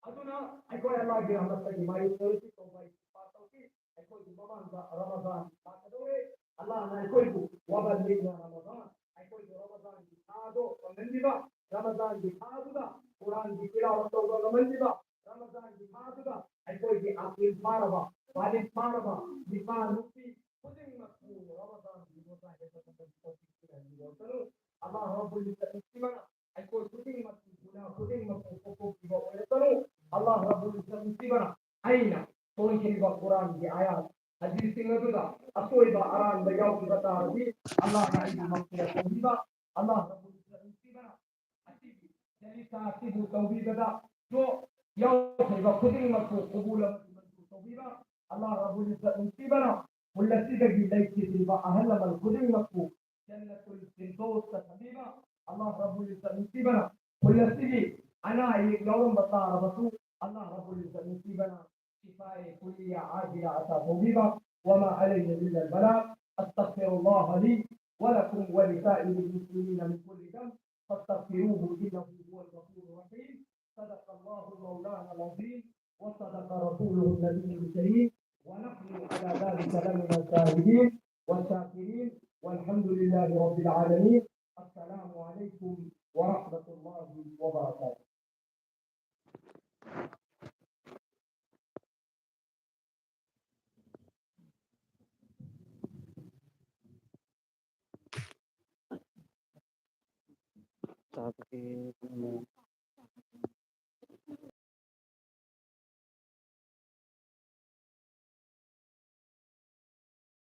ꯑꯗꯨꯅ ꯑꯩꯈꯣꯏ ꯑꯜꯂꯥꯍꯒꯤ ꯔꯍꯃꯠꯇꯒꯤ ꯃꯥꯌꯣꯛ ꯇꯧꯔꯁꯤ, ꯇꯧꯕ ꯍꯥꯏꯁꯤ ꯄꯥꯁ ꯇꯧꯁꯤ꯫ ꯑꯩꯈꯣꯏꯒꯤ ꯃꯃꯥꯡꯗ ꯔꯃꯖꯥꯟ ꯂꯥꯛꯀꯗꯧꯔꯦ꯫ ꯑꯜꯂꯥꯍꯅ ꯑꯩꯈꯣꯏꯕꯨ ꯋꯕꯜꯂꯤꯛꯅ ꯔꯃꯖꯥꯟ, ꯑꯩꯈꯣꯏꯕꯨ ꯔꯃꯖꯥꯟꯒꯤ ꯊꯥꯗꯣ ꯐꯪꯍꯟꯕꯤꯕ, ꯔꯃꯖꯥꯟꯒꯤ ꯊꯥꯗꯨꯗ ꯀꯨꯔꯥꯟꯒꯤ ꯇꯤꯂꯥꯋꯠ ꯇꯧꯕ ꯉꯝꯍꯟꯕꯤꯕ, ꯔꯃꯖꯥꯟꯒꯤ ꯊꯥꯗꯨꯗ ꯑꯩꯈꯣꯏꯒꯤ ꯑꯀꯤꯜ ꯐꯥꯔꯕ, ꯕꯥꯂꯤꯒ ꯐꯥꯔꯕ, ꯅꯤꯄꯥ ꯅꯨꯄꯤ ꯈꯨꯗꯤꯡꯃꯛꯄꯨ ꯔꯃꯖꯥꯟꯒꯤ ꯔꯣꯖꯥ ꯍꯦꯟꯕ ꯃꯇꯝꯒꯤ ꯇꯧꯕꯤꯕ ꯑꯣꯏꯔꯁꯅꯨ꯫ ꯑꯜꯂꯥꯍ ꯔꯕꯨꯜ ꯏꯖ꯭ꯖꯠ ꯅꯨꯡꯁꯤꯕꯅ ꯑꯩꯈꯣꯏ ꯈꯨꯗꯤꯡꯃꯛꯀꯤ ꯒꯨꯅꯥ ꯈꯨꯗꯤꯡꯃꯛꯄꯨ ꯀꯣꯛꯊꯣꯛꯄꯤꯕ ꯑꯣꯏꯔꯁꯅꯨ꯫ ꯑꯜꯂꯥꯍ ꯔꯕꯨꯜ ꯏꯖ꯭ꯖꯠ ꯅꯨꯡꯁꯤꯕꯅ ꯑꯩꯅ ꯁꯣꯏꯈꯤꯕ ꯀꯨꯔꯥꯟꯒꯤ ꯑꯥꯌꯥꯠ, ꯍꯗꯤꯁꯁꯤꯡ ꯑꯗꯨꯗ ꯑꯁꯣꯏꯕ ꯑꯔꯥꯟꯕ ꯌꯥꯎꯈꯤꯕ ꯇꯥꯔꯗꯤ, ꯑꯜꯂꯥꯍꯅ ꯑꯩꯕꯨ ꯃꯛꯐꯤꯔꯠ ꯇꯧꯕꯤꯕ, ꯑꯜꯂꯥꯍ ꯔꯕꯨꯜ ꯏꯖ꯭ꯖꯠ ꯅꯨꯡꯁꯤꯕꯅ ꯑꯁꯤꯒꯤ ꯖꯂꯤꯁꯥ ꯑꯁꯤꯕꯨ ꯇꯧꯕꯤꯕꯗ ꯌꯥꯎꯈ꯭ꯔꯤꯕ ꯈꯨꯗꯤꯡꯃꯛꯄꯨ ꯀꯕꯨꯜ ꯑꯃꯗꯤ ꯃꯟꯖꯨꯔ ꯇꯧꯕꯤꯕ, ꯑꯜꯂꯥꯍ ꯔꯕꯨꯜ ꯏꯖ꯭ꯖꯠ ꯅꯨꯡꯁꯤꯕꯅ ꯈꯨꯜ ꯑꯁꯤꯗꯒꯤ ꯂꯩꯈꯤꯗ꯭ꯔꯤꯕ ꯑꯍꯜ ꯂꯃꯟ ꯈꯨꯗꯤꯡꯃꯛꯄꯨ ꯖꯟꯅꯇꯨꯜ ꯐꯤꯔꯗꯧꯁꯇ ꯊꯝꯕꯤꯕ, ꯑꯜꯂꯥꯍ ꯔꯕꯨꯜ ꯏꯖ꯭ꯖꯠ ꯅꯨꯡꯁꯤꯕꯅ ꯈꯨꯜ ꯑꯁꯤꯒꯤ ꯑꯅꯥ ꯑꯌꯦꯛ ꯌꯥꯎꯔꯝꯕ ꯇꯥꯔꯕꯁꯨ, ꯑꯜꯂꯥꯍ ꯔꯕꯨꯜ ꯏꯖ꯭ꯖꯠ ꯅꯨꯡꯁꯤꯕꯅ شفاء كلية عاجلة عطا ꯇꯧꯕꯤꯕ. وما علينا إلا البلاغ. أستغفر الله لي ولكم ولسائر المسلمين من كل ذنب فاستغفروه إنه هو الغفور الرحيم. صدق الله مولانا العظيم وصدق رسوله النبي الكريم ونحن على ذلك لمن الشاهدين والشاكرين والحمد لله رب العالمين. السلام عليكم ورحمة الله وبركاته. ꯆꯥꯕꯒꯤ